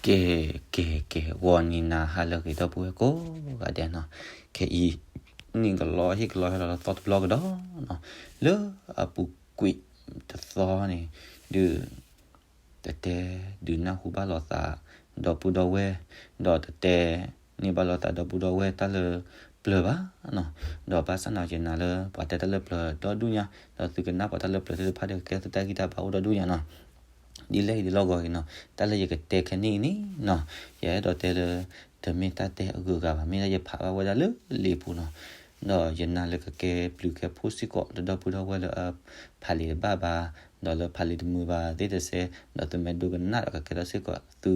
ကဲ ကဲ ကဲ ဂီၤနံၤနၤဟါလၢအဂ့ၤ ဒီပုၢ်ဝဲၢ်ကိးဂၤဒဲးနီၤ, ခဲအံၤ နံၣ်ကလီဟ့ၣ်ကလီဟဲလီၤလၢသီတဘျီကဒီးနီၤ, လၢအပူၤကွံာ်တသီန့ၣ် ဒုး တတဲဒုးနၢ်ဟူဘၣ်လိာ်သး ဒီပုၢ်ဒီဝဲၢ်, ဒီးတတဲန့ၢ်ဘၣ်လိာ်သးဒီပုၢ်ဒီဝဲၢ်တၢ်လၢပျၢၤဘၣ်နီၤ, ဒီးဘၣ်ဆၣ်နာ်က့ၤနၤလၢ ပှၤတဲတၢ်လၢပျၢၤဒီဒူၣ်ညါ, ဒီးသုကနၣ်ပှၤတၢ်လၢပျၢၤသ့ၣ်တဖၣ်ဒီး ကကဲသုတၢ်ဂံၢ်တၢ်ဘါအိၣ်ဒီဒူၣ်ညါနီၤ, ဒ်လဲၣ်ဂ့ၤဒ်လီၢ်ဂီၤဂ့ၤနီၤ, တၢ်လၢယကတဲခဲနံၣ်အံၤန့ၣ်နီၤ, ယအဲၣ်ဒိးတဲလၢ တမ့ၢ်တၢ်တဲအဂုၤအဂၤဘၣ်, မ့ၢ်ဒၣ်ယဖးဘၣ်ဝဲဒၣ်လၢလံာ်ပူၤနီၤ, ဒီးယနာ်လၢကကဲဘျုးကဲဖှိၣ်စ့ၢ်ကီး ဒီပုၢ်ဒီဝဲၢ်လၢအဖးလံာ်တဘၣ်ဘၣ်, ဒီးလၢဖးလံာ်တမုာ်ဘၣ်သ့ၣ်တစဲး, ဒီးသုမ့ၢ်ဒိကနၣ်ဒီးကကဲထီၣ်စ့ၢ်ကီးသု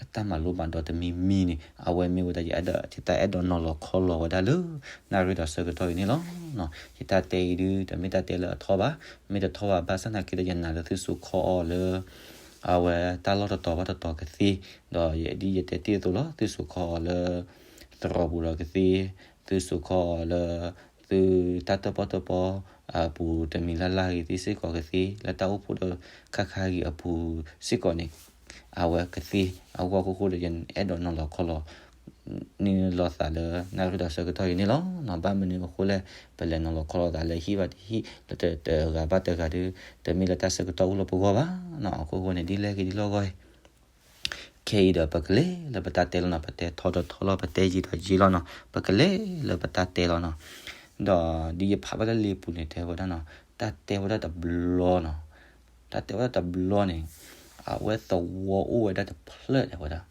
အတၢ်မၤလိမၤဒိးတမံၤမံၤန့ၣ် အဝဲမ့ၢ်ဝဲဒၣ်ယအဲၣ်ဒိး ယတၢ်အဲၣ်ဒိးနီၤလီၤခီလီၤဝဲဒၣ်လၢ နၣ်ရံၣ်ဒီးဆၢကတီၢ်အံၤန့ၣ်လီၤ. ယတၢ်တဲအံၤဒုး တမ့ၢ်တၢ်တဲလၢအထီဘၣ်, မ့ၢ်တထီဘၣ် ဘၣ်ဆၣ်သနာ်က့ဒီး ယနာ်လၢသုစိာ်ခီအီၤလၢ အဝဲတၢ်လီၢ်တတီၤဘၣ်တတီၤကသ့, ဒီးယဒ်ယတဲတ့ၢ်အသိးလီၤ, သုစိာ်ခီအီၤလၢ သရိာ်ပူၤဒီးကသ့, သုစိာ်ခီအီၤလၢ သုတၢ်တၢၣ်ပီၣ်တၢၣ်ပီအပူၤ တမံၤလၢ်လၢ်ဂ့ၤသ့စ့ၢ်ကီးကသ့, လၢတၢ်အိၣ်ဖှိၣ်ဒီးခါခါဂ့ၤအပူၤစ့ၢ်ကီးန့ၣ် အဝဲကသ့, အဂီၢ်ခိၣ်ဃိဒီး ယအဲၣ်ဒိးနီၤလီၤခီလီၤ န့ၢ်လိာ်သးလၢနၣ်ရံၣ်ဒီးဆၢကတီၢ်အံၤန့ၣ်လီၤ. ဘၣ်မနုၤအဃိလဲၣ်, ပလဲၤနီၤလီၤခီလီၤသးလၢဟံၣ်ဘၣ်တဟံၣ် လၢတဂၤဘၣ်တဂၤဒီး တမ့ၢ်လၢတၢ်ဆၢကတီၢ်အိၣ်လၢပဂီၢ်ဘၣ်နီၤ, အခိၣ်ဃိန့ၣ် ဒ်လဲၣ်ဂ့ၤဒ်လီၢ်ဂီၤဂ့ၤ ခဲအံၤဒီးပကလဲၤလၢပတၢ်တဲလီၤနီၤ, ပတဲထီဒီးထီလီၤ, ပတဲယံာ်ဒီးယံာ်လီၤနီၤ, ပကလဲၤလၢပတၢ်တဲလီၤနီၤ. ဒီးဒ်ယဖးဘၣ်လၢလံာ်ပူၤန့ၣ် တဲဝဲဒၣ်နီၤ, တၢ်တဲဝဲဒၣ်တဘျီနီၤ, တၢ်တဲဝဲဒၣ်တဘျီန့ၣ် အဝဲသဝီအိၣ်ဝဲဒၣ်တဖျၢၣ်တဲဝဲဒၣ်,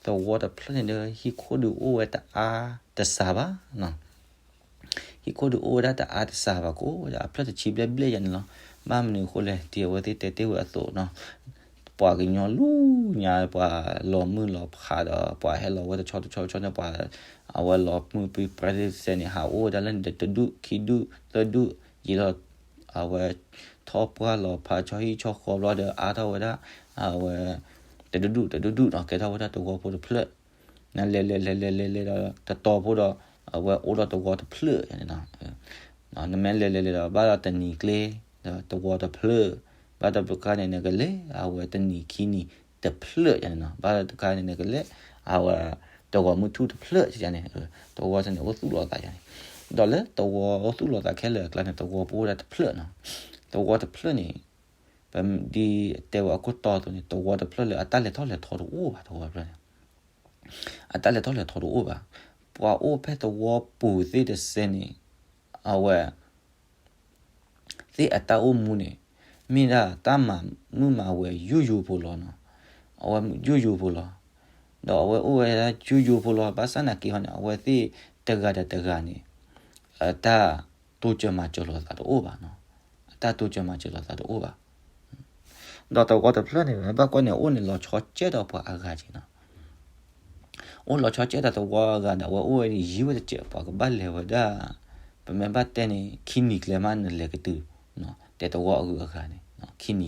သဝီတဖျၢၣ်န့ၣ်ဒီး ဟံၣ်ခိၣ်ဒုးအိၣ်ဝဲတအါတစှၤဘၣ်နီၤ ဟံၣ်ခိၣ်ဒုးအိၣ်ဝဲဒၣ်တအါတစှၤဘၣ် ကအိၣ်ဝဲဒၣ်အဖျၢၣ်တဆံဘျဲၣ်ဘျဲၣ်ယါန့ၣ်လီၤ. ဘၣ်မနုၤအဃိလဲၣ် ဒ်အဝဲသ့ၣ်တဲတ့ၢ်ဝဲအသိးနီၤ, ပှၤကညီလူညါ ပှၤလီၤမုၢ်လီၤဖးဒီး ပှၤဟဲလီၤဝဲတဆီတဆီတဆီန့ၣ် ပှၤ အဝဲလီၤမုၢ်ပြံပြါတစဲးန့ၣ် ဟးအိၣ်ဝဲဒၣ်လၢန့ၣ် တဒူၣ်ခံဒူၣ်သၢဒူၣ်ယံာ်လီၤ. အဝဲ ထီၣ်ပှၢ်လီၤဖးဆီဟံၣ်ဆီဃီဘျီဒီး အါထီၣ်ဝဲဒၣ် အဝဲ တဒူၣ်ဒူၣ်တဒူၣ်ဒူၣ်နီၤ ကဲထီၣ်ဝဲဒၣ်သဝီဖိတဖျၢၣ် နလဲၤလဲၤလဲၤလဲၤလဲၤလဲၤဒီး တတီၤဖိဒီး အဝဲအိၣ်ဒီးသဝီတဖျၢၣ်န့ၣ်နီၤ. နမ့ၢ်လဲၤလဲၤလဲၤဒီး ဘၣ်ဒီးတနံၤကျဲ ဒီးသဝီတဖျၢၣ်, ဘၣ်ဒီးတခါန့ၣ် နကလဲၤအဝဲတနံၤခံနံၤတဖျၢၣ်ယါန့ၣ်နီၤ. ဘၣ်ဒီးတခါန့ၣ် နကလဲၤအဝဲ သဝီမုၢ်ထူၣ်တဖျၢၣ်ယါန့ၣ်, သဝီန့ၣ်အိၣ်သူၣ်လီၤသးယါန့ၣ်, ဒီးလၢသဝီအိၣ်သူၣ်လီၤသးခဲလၢာ်အကျါန့ၣ် သဝီပအိၣ်ဝဲဒၣ်တဖျၢၣ်နီၤ. သဝီတဖျၢၣ်န့ၣ် ပဒ်တဲဝဲအခိၣ်တီအသိးန့ၣ် သဝီတဖျၢၣ်လၢအတၢ်လဲၤထီၣ်လဲၤထီတအိၣ်ဘၣ် သဝီတဖျၢၣ်န့ၣ် အတၢ်လဲၤထီၣ်လဲၤထီတအိၣ်ဘၣ်. ပှၤအိၣ်ဖဲသဝီပူၤသ့ၣ်တစဲးန့ၣ် အဝဲ သ့ၣ်အတၢ်အိၣ်မူန့ၣ် မ့ၢ်ဒၣ်တၢ်မၤမုာ်မၤဝဲယိယိဖိလီၤနီၤ. အဝဲယိယိဖိလီၤ. ဒီးအဝဲအိၣ်ဝဲဒၣ်ယိယိဖိလီၤ. ဘၣ်ဆၣ်နာ်က့ဟီန့ၣ် အဝဲသ့ၣ်တဂၤဒီးတဂၤန့ၣ် အတၢ်တိစၢၤမၤစၢၤလိာ်သးတအိၣ်ဘၣ်နီၤ. အတၢ်တိစၢၤမၤစၢၤလိာ်သးတအိၣ်ဘၣ်. ဒီးသဝီတဖျၢၣ်န့ၣ် ပဘၣ်ကွၢ်န့ၣ် အိၣ်န့ၣ်လီၤဆီကဲဒီးပှၤအဂၤက့နီၤ. အိၣ်လီၤဆီကဲဒီးသဝီအဂၤဒီး အဝဲအိၣ်ဝဲဒၣ်ယံၤဝဲတစဲး ပှၤကဘၣ်လဲၤဝဲဒၣ် ပမ့ၢ်ဘၣ်တဲန့ၣ် ခံနံၤကျဲမးနလဲၤကတုၤ တဲသဝီအဂုၤအဂၤန့ၣ် ခံနံၤကျဲ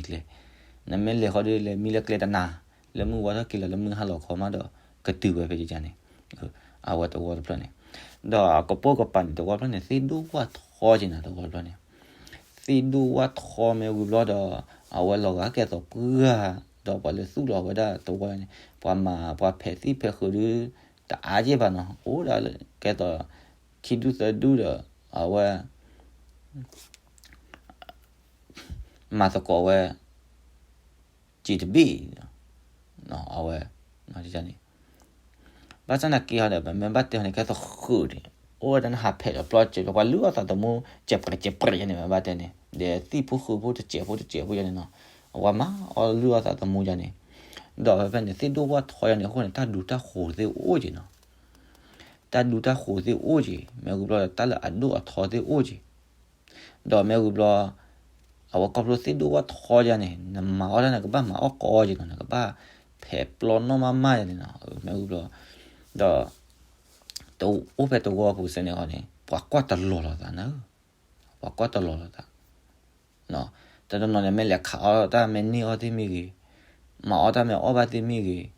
နမ့ၢ်လဲၤဃီဒီး လဲၤမံလၢကျဲတနၤ လၢမုၢ်ဝါထီၣ်က့ၤလီၤ လၢမုၢ်ဟါလီၤခီမးဒီး ကတုၤဝဲဖဲယါန့ၣ် အဝဲသဝီတဖျၢၣ်န့ၣ် ဒီးအကပိာ်ကပၤန့ၣ် သဝီတဖျၢၣ်န့ၣ် သ့ၣ်ဒိၣ်ဝၣ်ထီက့နီၤ သဝီတဖျၢၣ်န့ၣ် သ့ၣ်ဒိၣ်ဝၣ်ထီမ့ၢ်ဝံၤဘျီဒီး အဝဲလီၤဂာ်ကဲသိးပှၢ် ဒီးပှၤလၢသူၣ်လီၤဝဲဒၣ်သဝီန့ၣ် ပှၤမၤပှၤဖဲးသံၣ်ဖဲးဃုာ်ဒီး တအါက့ဘၣ်နီၤ အိၣ်ဒၣ်ကဲသိး ခံဒူၣ်သၢဒူၣ်ဒီး အဝဲ မၤသကိးဝဲ စံးတဘ့ၣ် အဝဲ ဘၣ်ဆၣ်သနာ်က့ဟီဒီး ပမ့ၢ်ဘၣ်တဲဟီန့ၣ် ကဲသိးဃုာ်န့ၣ် အိၣ်ဝဲဒၣ်နဟးဖဲးဒီးပျီစဲး ပှၤလုၢ်အီၣ်သးသမူ ကဲးပြဲးကဲးပြဲးယါန့ၣ် မ့ၢ်ဘၣ်တဲန့ၣ် ဒီးသံၣ်ဖိဃုာ်ဖိတစဲးဖိတစဲးဖိယါန့ၣ်နီၤ အဝဲမၤအီၣ်လုၢ်အီၣ်သးသမူယါန့ၣ် ဒီးဖဲဖဲန့ၣ် သ့ၣ်ဒိၣ်ဝၣ်ထီယါန့ၣ် အဃိန့ၣ် တၢ်ဒူတၢ်ဃိးသ့ၣ်အိၣ်က့နီၤ တၢ်ဒူတၢ်ဃိးသ့ၣ်အိၣ်က့ မ့ၢ်ဝံၤဘျီဒီး တၢ်လၢအဒိၣ်အထီသ့ၣ်အိၣ်က့ ဒီးမ့ၢ်ဝံၤဘျီ အဝဲခီဖျိသ့ၣ်ဒိၣ်ဝၣ်ထီယါန့ၣ် နမၤအီၣ်တၢ်န့ၣ် ကဘၣ်မၤအီၣ်ကီက့နီၤ နကဘၣ်ဖဲးပျီနီၢ်မးမးယါန့ၣ်နီၤ မ့ၢ်ဝံၤဘျီ ဒီး တအိၣ်ဖဲသဝီပူၤစဲန့ၣ်ဃီန့ၣ် ပှၤကွၢ်တလီၤလိာ်သးနၤ ပှၤကွၢ်တလီၤလိာ်သး တနီၤနီၤန့ၣ် မ့ၢ်လဲၤခးအီၣ်တၢ်မ့ၢ်န့ၢ်အီၣ်သ့ၣ်မ့ၢ်ဂ့ၤ, မၤအီၣ်တၢ်မ့ၢ်အီၣ်ဘၣ်သ့ၣ်မ့ၢ်ဂ့ၤ,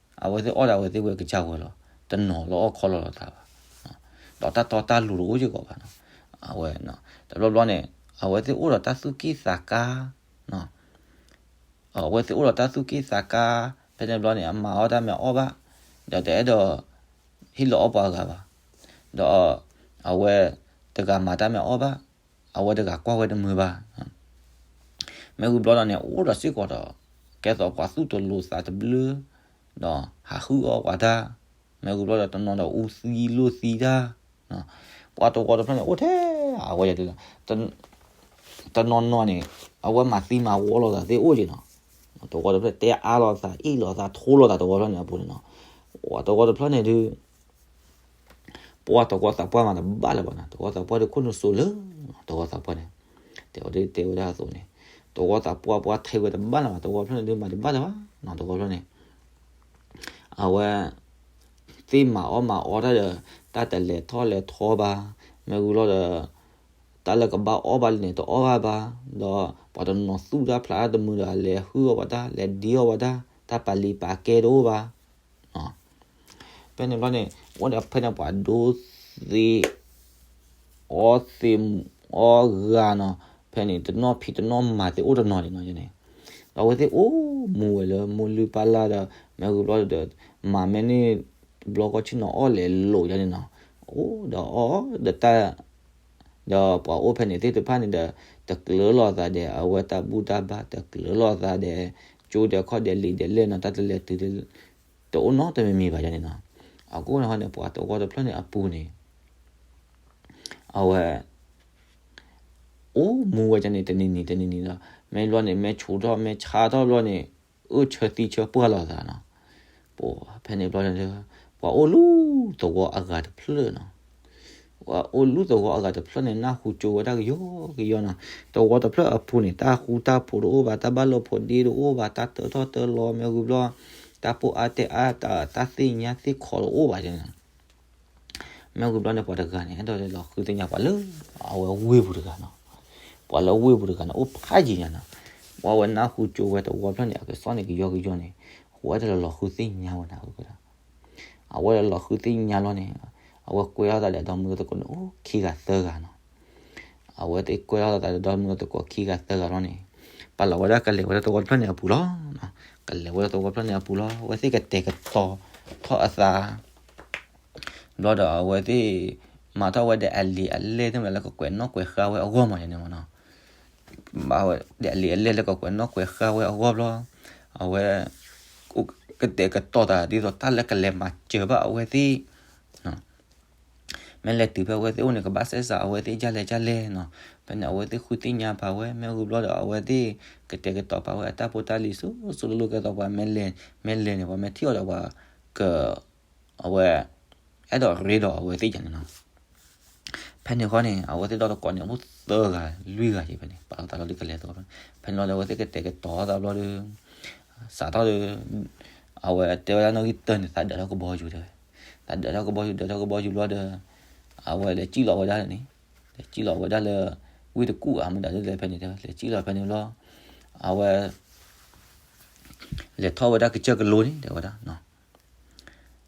အဝဲသ့ၣ်အီၣ်ဒၣ်ဝဲသ့ၣ်ဝဲကစၢ်ဝဲလီၤ. တနီၤလၢအီၣ်ခီလီၤလိာ်သးဘၣ်. ဒီးတၢ်တီတၢ်လိၤတအိၣ်စ့ၢ်ကီးဘၣ်နီၤ. အဝဲ တဘျီဘျီန့ၣ် အဝဲသ့ၣ်အိၣ်ဒီးတၢ်သူၣ်က့ၣ်သးကါ အဝဲသ့ၣ်အိၣ်ဒီးတၢ်သူၣ်က့ၣ်သးကါ ဖဲန့ၣ်ဘျီန့ၣ် အမၤအီၣ်တၢ်မ့ၢ်အီၣ်ဘၣ်, ဒီးတအဲၣ်ဒိးဟ့ၣ်လီၤအီၣ်ပှၤဂၤဘၣ်, ဒီးအဝဲတဂၤမၤတၢ်မ့ၢ်အီၣ်ဘၣ်, အဝဲတဂၤကွၢ်ဝဲတမုာ်ဘၣ်. မ့ၢ်ဝံၤဘျီဒီးန့ၣ် အိၣ်ဒီးစ့ၢ်ကီးဒီး ကဲသိးပှၤသူၣ်တလိၤသးတဘျုး, ဒီးဟးဟုၣ်အီၣ်ပှၤတၢ်, မ့ၢ်ဝံၤဘျီဒီးတနီၤဒီးအူသံလိၢ်သံတၢ်, ပှၤသဝီတဖျၢၣ်န့ၣ် အိၣ်ထဲအဝဲ တနီၤနီၤန့ၣ် အဝဲမၤသံမၤဝီလိာ်သးသ့ၣ်အိၣ်က့ၤနီၤ. သဝီတဖျၢၣ်တဲအါလိာ်သး အ့ၣ်လိာ်သး ထိလိာ်သး သဝီတဖျၢၣ်န့ၣ်အပူၤန့ၣ်နီၤ. သဝီတဖျၢၣ်န့ၣ်ဒုး ပှၤသဝီသးပှၢ်မၤတဘၣ်လၢၤဘၣ်နီၤ. သဝီသးပှၢ်ဒုးခိၣ်နူာ်စိးလၢ သဝီသးပှၢ်န့ၣ် တဲဝဲဒၣ်တဲဝဲဒၣ်အသိးန့ၣ် သဝီသးပှၢ်ပှၢ်ထဲဝဲတဘၣ်လၢၤဘၣ်. သဝီဖျၢၣ်န့ၣ်ဒုးမၤတဘၣ်လၢၤဘၣ်နီၤ. သဝီဖျၢၣ်န့ၣ် အဝဲသ့ၣ်မၤအီၣ်မၤအီတၢ်ဒီး တၢ်တလဲၤထီၣ်လဲၤထီဘၣ်, မ့ၢ်ဝံၤလီၤဒီး တၢ်လၢကဘၣ်အီၣ်ဘၣ်လံန့ၣ် တအီၣ်ဘၣ်ဘၣ်, ဒီးပှၤတနီၤသူၣ်တၢ်ဖျးတၢ်တမုာ်ဒီး လဲၤဟုၣ်အီၣ်ပှၤတၢ် လဲၤဒ့အီၣ်ပှၤတၢ် တၢ်ပာ်လံၤပာ်ကဲတအိၣ်ဘၣ်. ဖဲန့ၣ်ဘျီန့ၣ် အိၣ်ဒီးဖဲန့ၣ်ပှၤဒိသ့ အီသ့ အီဂၤနီၤ, ဖဲန့ၣ်တနီၤဖံးတနီၤမၤသ့ၣ်အိၣ်တနီၤန့ၣ်နီၤန့ၣ်, ဒီးအဝဲသ့ၣ်အိၣ်မူဝဲလၢမိၢ်လုၢ်ပၢ်လၢ်ဒီး မ့ၢ်ဂုၤဘျီဒီး မၤမ့ၢ်န့ၣ် ဘျီကီၢ်ဆ့ၣ်နီၤအီၣ်လဲၤလိာ်ယါန့ၣ်နီၤ, အိၣ်ဒီးအီၣ်ဒီးတၢ် ဒီးပှၤအိၣ်ဖဲန့ၣ်သ့ၣ်တဖၣ်န့ၣ်ဒီး တကျၢၤလိာ်သးဒီး အဝဲတၢ်ဘူၣ်တၢ်ဘါ တကျၢၤလိာ်သးဒီး ကၠိဒီးခီၣ်ဒီးလံာ်ဒီးလဲၢ်နီၤ တၢ်တလဲၤတုၤ တအိၣ်နီတမံၤမံၤဘၣ်ယါန့ၣ်နီၤ. အဃိန့ၣ်ဟီန့ၣ် ပှၤသဝီတဖျၢၣ်န့ၣ်အပူၤန့ၣ် အဝဲ အိၣ်မူဝဲဒၣ်န့ၣ် တနံၤနံၤတနံၤနံၤဒီး မ့ၢ်ဘျီန့ၣ် မ့ၢ်ဆူးထီၣ်မ့ၢ်ဆါထီၣ်ဘျီန့ၣ် အၢၣ်ဆၢသံဆၢပှၢ်လိာ်သးနီၤ. ပဖဲန့ၣ်ဘျီန့ၣ် ပှၤအိၣ်လူၤသဝီအဂၤတဖျၢၣ်နီၤ. ပှၤအိၣ်လူၤသဝီအဂၤတဖျၢၣ်န့ၣ် နၢ်ဟူကၠိဝဲဒၣ်ကယီကယီနီၤ. သဝီတဖျၢၣ်အပူၤန့ၣ် တၢ်ဃူတၢ်ဖိးတအိၣ်ဘၣ်, တၢ်ဘၣ်လိာ်ဖိးဒ့တအိၣ်ဘၣ်, တၢ်တၢထီၣ်တၢလီၤမ့ၢ်ဂုၤဘျီ တၢ်ပိာ်အါတဲာ်အါ တၢ်သ့ၣ်ညါသ့ၣ်ခီတအိၣ်ဘၣ်န့ၣ် မ့ၢ်ဂုၤဘျီန့ၣ် ပှၤတဂၤန့ၣ် အဲၣ်ဒိးလီၤဃုသ့ၣ်ညါပှၤလၢ အဝဲဝ့ၢ်ပူၤတဂၤနီၤ. ပှၤလၢဝ့ၢ်ပူၤတဂၤန့ၣ် အိၣ်ဖးယံၤညါနီၤ. ပှၤဝဲနၢ်ဟူကၠိဝဲသဝီဖျၢၣ်န့ၣ် အကစီၣ်န့ၣ်ကယီကယီန့ၣ် အဝဲအဲၣ်ဒိးလီၤဃုသ့ၣ်ညါဝဲဒၣ် အဝဲလီၤဃုသ့ၣ်ညါလီၤန့ၣ် အဝဲကွဲထီၣ်သးဒီးဒီမုၢ်သကိးန့ၣ် အိၣ်ခံဂၤသၢဂၤနီၤ. အဝဲသ့ၣ်ကွဲထီၣ်သးဒီးဒီမုၢ်သကိးခံဂၤသၢဂၤလီၤန့ၣ် ပာ်လီၤဝဲဒၣ်ကလဲၤဝဲဒၣ်သဝီတဖျၢၣ်န့ၣ်အပူၤလီၤ. ကလဲၤဝဲဒၣ်သဝီတဖျၢၣ်န့ၣ်အပူၤလီၤ. အဝဲသ့ၣ်ကတဲာ်ကတီၤထီၣ်အသး ဘျီဒီးအဝဲသ့ၣ် မၤထီၣ်ဝဲဒီးအလံာ်အလဲၢ်သ့ၣ်မတၤလၢကကွဲးနီၣ်ကွဲးဃါဝဲအဂီၢ်မးန့ၣ်မနီၤ. မၤဝဲဒီးအလံာ်အလဲၢ်လၢကကွဲးနီၣ်ကွဲးဃါဝဲအဂီၢ်ဘျီ အဝဲ ကတဲာ်ကတီၤသးဒ်သိးတၢ်လၢကလဲၤမၤစၢၤဘၣ်အဝဲသ့ၣ် မ့ၢ်လဲၤတုၤဖဲအဝဲသ့ၣ်အိၣ်န့ၣ် ကဘၣ်စဲးစးအဝဲသ့ၣ်ဒ်လဲၣ်ဒ်လဲၣ်နီၤ. ဖဲန့ၣ် အဝဲသ့ၣ်ဃုသ့ၣ်ညါပာ်ဝဲ မ့ၢ်ဂုၤဘျီဒီး အဝဲသ့ၣ်ကတဲာ်ကတီၤပာ်ဝဲအတၢ်ဖိတၢ်လံၤ စိၤစိၤလိၤလိၤကဲသိးပှၤမ့ၢ်လဲၤ မ့ၢ်လဲၤန့ၣ် ပှၤမ့ၢ်ထံၣ်အီၤဒီးပှၤက အဝဲ အဲၣ်ဒိးရ့ဒီးအဝဲသ့ၣ်ယါန့ၣ်နီၤ. ဖဲန့ၣ်ဃီန့ၣ် အဝဲသ့ၣ်ဒီတကိးန့ၣ် အိၣ်သၢဂၤလွံၢ်ဂၤယါဖဲန့ၣ် ပာ်လီၤသးလီၤဒ်ကလဲၤသကိးဖဲန့ၣ်. ဖဲန့ၣ်လီၤဒီး အဝဲသ့ၣ်ကတဲာ်ကတီၤသးဘျီဒီး စးထီၣ်ဒီး အဝဲတဲဝဲဒၣ်နီၣ်ဂံၢ်တၢန့ၣ် သးဒၢးထီၣ်ကဘီယူၤတဲဝဲ. သးဒၢးထီၣ်ကဘီယူၤ ဒၢးထီၣ်ကဘီယူၤဘျီဒီး အဝဲလဲၤစံၣ်လီၤဝဲဒၣ်န့ၣ် လဲၤစံၣ်လီၤဝဲဒၣ်လၢ ဝ့ၢ်တကူၣ်ဧါ မတၤဒ်လဲၣ်ဖဲန့ၣ်တဲဝဲ လဲၤစံၣ်လီၤဖဲန့ၣ်ဘျီ အဝဲ လဲၤထီၣ်ဝဲဒၣ်ကစၢၢ်ကလိန့ၣ် တဲဝဲဒၣ်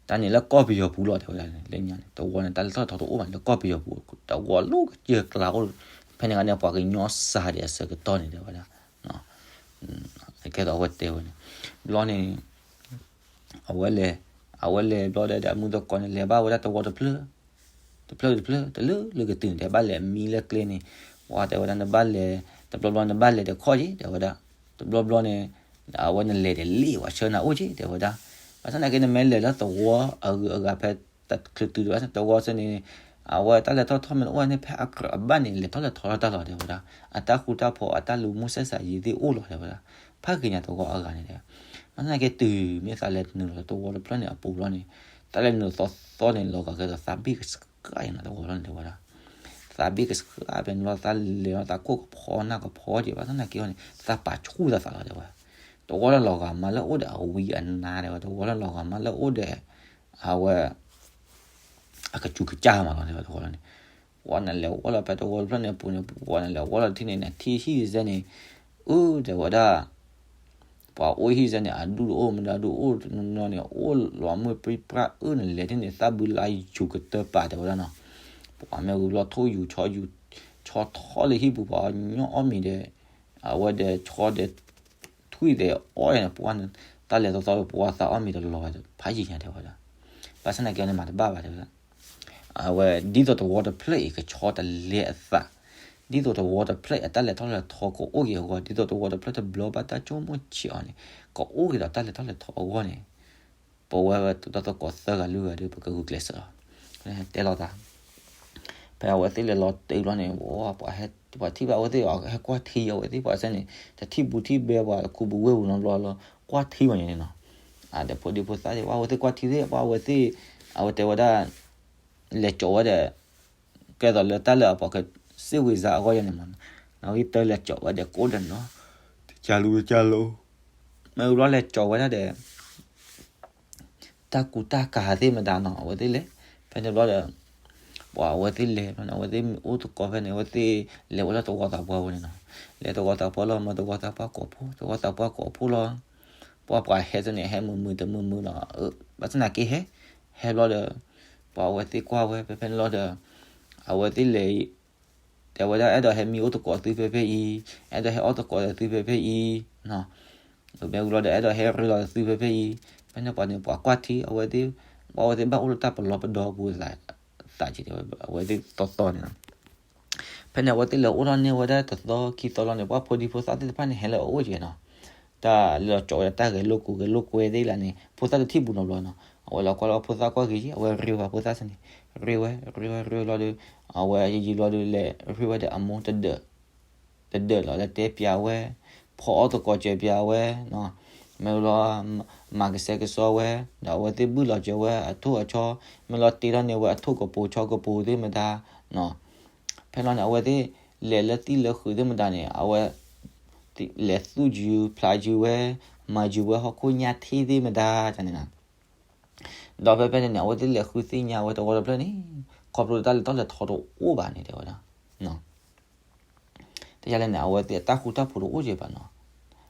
တၢ်န့ၣ်လၢကီၢ်ပယီၤပူၤလီၤ တဲဝဲဒၣ်န့ၣ် လၢညါန့ၣ် သဝီန့ၣ် တၢ်လဲၤထီၣ်လဲၤထီတအိၣ်ဘၣ်န့ၣ် လၢကီၢ်ပယီၤပူၤ သဝီလၢကစၢၢ်ကျါအိၣ် ဖဲန့ၣ်အခါန့ၣ် ပှၤကညီစၢ်ဒံးအဆၢကတီၢ်န့ၣ် တဲဝဲဒၣ် ကဲသိးအဝဲတဲဝဲန့ၣ် ဘျီန့ၣ် အဝဲလဲၤ အဝဲလဲၤဘျီဒီး ဒီမုၢ်သကိးန့ၣ် လဲၤဘၣ်ဝဲဒၣ်သဝီတဖျၢၣ် တဖျၢၣ်တဖျၢၣ် တလၢလၢကတုၤန့ၣ် တဲဘၣ်လဲၤမံလၢကျဲန့ၣ် ပှၤတဲဝဲဒၣ်နဘၣ်လဲၤ တဘျီဘျီနဘၣ်လဲၤဒီးခီၣ်က့ၤ တဲဝဲဒၣ် တဘျီဘျီန့ၣ် အဝဲနလဲၤဒီးလ့ၣ်ဝဲဆၢနၤအိၣ်က့ၤ တဲဝဲဒၣ် ဘၣ်ဆၣ်သနာ်က့ နမ့ၢ်လဲၤလၢသဝီအဂုၤအဂၤဖဲတချုးတုၤဘၣ်သဝီဆၢန့ၣ် အဝဲတၢ်လဲၤထီၣ်ထီမ့ၢ်တအိၣ်န့ၣ် ဖဲအကြၢးအဘၣ်န့ၣ် လဲၤထီၣ်လဲၤထီထီၣ်တၢ်လီၤ တဲဝဲဒၣ် အတၢ်ဃူတၢ်ဖိး အတၢ်လူၤမုၢ်ဆဲးစးယံၤသ့ၣ်အိၣ်လီၤ တဲဝဲဒၣ် ဖးက့ၤညါသဝီအဂၤန့ၣ် တဲဝဲ ဘၣ်ဆၣ်သနာ်က့ တုၤမ့ၢ်သးလဲၤနုာ်လီၤသဝီတဖျၢၣ်န့ၣ်အပူၤလီၤန့ၣ် တၢ်လဲၤနုာ်သီသီန့ၣ် လီၤဂာ်ကဲသိးသးဘ့ၣ်ကစှၤယါနၤသဝီလီၤန့ၣ် တဲဝဲဒၣ် သးဘ့ၣ်ကစှၤဖဲန့ၣ်လီၤ သးလဲၤလီၤ သးခိၣ်ကဖီနၢ်ကဖီက့ၤ ဘၣ်ဆၣ်သနာ်က့အီၤန့ၣ် သးပာ်ဆူၣ်သးသးလီၤ တဲဝဲ သဝီလၢလီၤဂာ်မးလၢအိၣ်ဒီးအဝံအနါ တဲဝဲ သဝီလၢလီၤဂာ်မးလၢအိၣ်ဒီး အဝဲ အကစူၤကစၢ်မးလီၤ တဲဝဲ သဝီလီၤန့ၣ် ပှၤနလဲၤဝီလီၤဖဲသဝီတဖျၢၣ်န့ၣ်အပူၤန့ၣ် ပှၤနလဲၤဝီလီၤတထံၣ်န့ၣ် နထံၣ်ဟံၣ်စဲန့ၣ် အၢ တဲဝဲဒၣ် ပှၤအိၣ်ဟံၣ်စဲန့ၣ် အဒူၣ်တအိၣ် မတၤဒူၣ်အိၣ်တနီၤနီၤန့ၣ် အိၣ်လီၤမုၢ်ပြံပြါအၢ နလဲၤထံၣ်န့ၣ် သၣ်ဘုလါယူၤကတၢၢ်ပာ် တဲဝဲဒၣ်နီၤ ပှၤမ့ၢ်ဂုၤဘျီထိၣ်ယူၤဆီယူၤ ဆီထီၣ်လၢဟံၣ်ပူၤ ပှၤညီအီၣ်မ့ၤဒီး အဝဲဒီးဆီဒီး ထွံၣ်ဒီးအီၣ်န့ၣ် ပှၤန့ၣ် တၢ်လဲၤသီသီဒီးပှၤသးအီၣ်မ့ၤတလီၤဘၣ်ဖးယံာ်ညါ တဲဝဲဒၣ်. ဘၣ်ဆၣ်သနာ်က့န့ၣ် မၤတဘၣ်ဘၣ် တဲဝဲဒၣ်. အဝဲဒ်သိးသဝီတဖျၢၣ်အံၤကဆီတလဲအသး, ဒ်သိးသဝီတဖျၢၣ်အတၢ်လဲၤထီၣ်လဲၤထီကအိၣ်က့ၤအဂီၢ်, ဒ်သိးသဝီတဖျၢၣ်တဘျီဘၣ်တၢ်ဆိကမိၣ်ဆံးအီၤန့ၣ် ကအိၣ်က့ၤဒီးတၢ်လဲၤထီၣ်လဲၤထီအဂီၢ်န့ၣ်, ပဝဲတၢ်သကိးသၢဂၤလွံၢ်ဂၤဒီး ပကဂုာ်ကျဲးစၢးလီၤ. တဲလီၤသး ဖဲအဝဲသ့ၣ်လဲၤလီၤတုၤဘျီန့ၣ် ပှၤဟဲ ပှၤထံၣ်ဘၣ်အဝဲသ့ၣ် ဟဲကွၢ်ထံအဝဲသ့ၣ် ပှၤစဲန့ၣ် တထံၣ်ဘူးထံၣ်ဘဲ ပှၤခူဘူးဝ့ၢ်ပူၤနီတဘျီလီၤ, ကွၢ်ထံမးန့ၣ်နီၤ. ဒီးဖိဒံဖိသၣ်သ့ၣ် ပှၤအဝဲသ့ၣ်ကွၢ်ထံသ့ၣ် ပှၤအဝဲသ့ၣ် အဝဲတဲဝဲဒၣ် လဲၤကၠီးဝဲဒီး ကဲသိးလၢတၢ်လၢအပှၤကစ့ၣ်ဝံၤစါအဂီၢ်ယဲန့ၣ်မး, နီၣ်ဂံၢ်တၢလဲၤကၠီးဝဲဒီးကိၣ်ဒီးနီၤ, တကးလူၤတကးလူၤ, မ့ၢ်ဘျီလဲၤကၠီးဝဲဒၣ်ဒီး တၢ်ကူတၢ်ကၤသ့ၣ်မတၤနီၤ အဝဲသ့ၣ်လဲၤ, ဖဲန့ၣ်ဘျီဒီး ပှၤအဝဲသ့ၣ်လဲၤဘျီန့ၣ် အဝဲသ့ၣ်မ့ၢ်အိၣ်သကိးဖဲန့ၣ် အဝဲသ့ၣ်လဲၤဝဲဒၣ်သဝီသးပှၢ်ဝဲန့ၣ်နီၤ, လဲၤသဝီသးပှၢ်လီၤ မၤသဝီသးပှၢ်ကိးဖှိၣ် သဝီသးပှၢ်ကိးဖှိၣ်လီၤ, ပှၤပှၤဟဲသ့ၣ်န့ၣ် ဟဲမုာ်မုာ်တမုာ်မုာ်နီၤ, ဘၣ်ဆၣ်သနာ်က့ဟဲ, ဟဲဘျီဒီး ပှၤအဝဲသ့ၣ်ကွၢ်ဝဲ ဖဲဖဲန့ၣ်လီၤဒီး အဝဲသ့ၣ်လဲၤ တဲဝဲဒၣ်အဲၣ်ဒိးဟဲမံအိၣ်သကိးသုဖဲဖဲအံၤ, အဲၣ်ဒိးဟဲအီၣ်သကိးသုဖဲဖဲအံၤ, မ့ၢ်ဘျီဒီးအဲၣ်ဒိးဟဲရ့လိာ်သုဖဲဖဲအံၤ, ဖဲန့ၣ်ပှၤန့ၣ် ပှၤကွၢ်ထံ အဝဲသ့ၣ်, ပှၤအဝဲသ့ၣ်ဘၣ်အိၣ်လၢတၢ်ပလီၢ်ပဒီပူၤသး, သးက့ၤတဲဝဲ အဝဲသ့ၣ်သီသီန့ၣ်နီၤ. ဖဲန့ၣ် အဝဲသ့ၣ်လဲၤအိၣ်ထီၣ်န့ၢ်ဝဲဒၣ်တသီခံသီလီၤန့ၣ် ပှၤဖိဒံဖိသၣ်သ့ၣ်တဖၣ်န့ၣ် ဟဲလၢအအိၣ်က့ၤနီၤ, တၢ်လၢကၠီးဝဲဒၣ်တၢ်ဂဲၤလိာ်ကူးဂဲၤလိာ်ကွဲသ့ၣ်လၢန့ၣ် ဖိသၣ်တထံၣ်ဘူးနီတဘျီနီၤ, အဝဲလီၤကွၢ်လီၤဖိသၣ်ကွၢ်ဂ့ၤ အဝဲရ့ဝဲဖိသၣ်စ့န့ၣ်, ရ့ဝဲ ရ့ဝဲ ရ့ဝဲလီၤဒီး အဝဲယံာ်ယံာ်လီၤဒီး လဲၤရ့ဝဲဒီးအမိၢ်တဒၢး တဒၢးလီၤ လၢတဲပျးဝဲ, ဖီအီၣ်သကိးစၢၤပျးဝဲ, မ့ၢ်လီၤ မၤကဆှဲကဆှီဝဲ, ဒီးအဝဲသ့ၣ်ဘုၣ်လီၤစၢၤဝဲအထိၣ်အဆီ, မ့ၢ်လီၤတ့ထီၣ်န့ၢ်ဝဲအထိၣ်ကပိာ်ဆီကပိာ်သ့ၣ်မတၤ, ဖဲလီၤန့ၣ် အဝဲသ့ၣ်လဲၤလၢသံၣ်လၢဃုာ်သ့ၣ်မတၤန့ၣ် အဝဲ လဲၤသူၣ်ယုာ်ဖျးယုာ်ဝဲ, မၤယုာ်ဝဲဟီၣ်ခိၣ်ညါထံသ့ၣ်မတၤန့ၣ်နီၤ. ဒီးဖဲဖဲန့ၣ်န့ၣ် အဝဲသ့ၣ်လဲၤဃုသ့ၣ်ညါဝဲသဝီတဖျၢၣ်န့ၣ် ခီဖျိလၢတၢ်လဲၤထီၣ်လဲၤထီတအိၣ်ဘၣ်န့ၣ် တဲဝဲဒၣ်. တယၤလဲၣ်န့ၣ် အဝဲသ့ၣ်အတၢ်ဃူတၢ်ဖိးတအိၣ်ကဲဘၣ်နီၤ.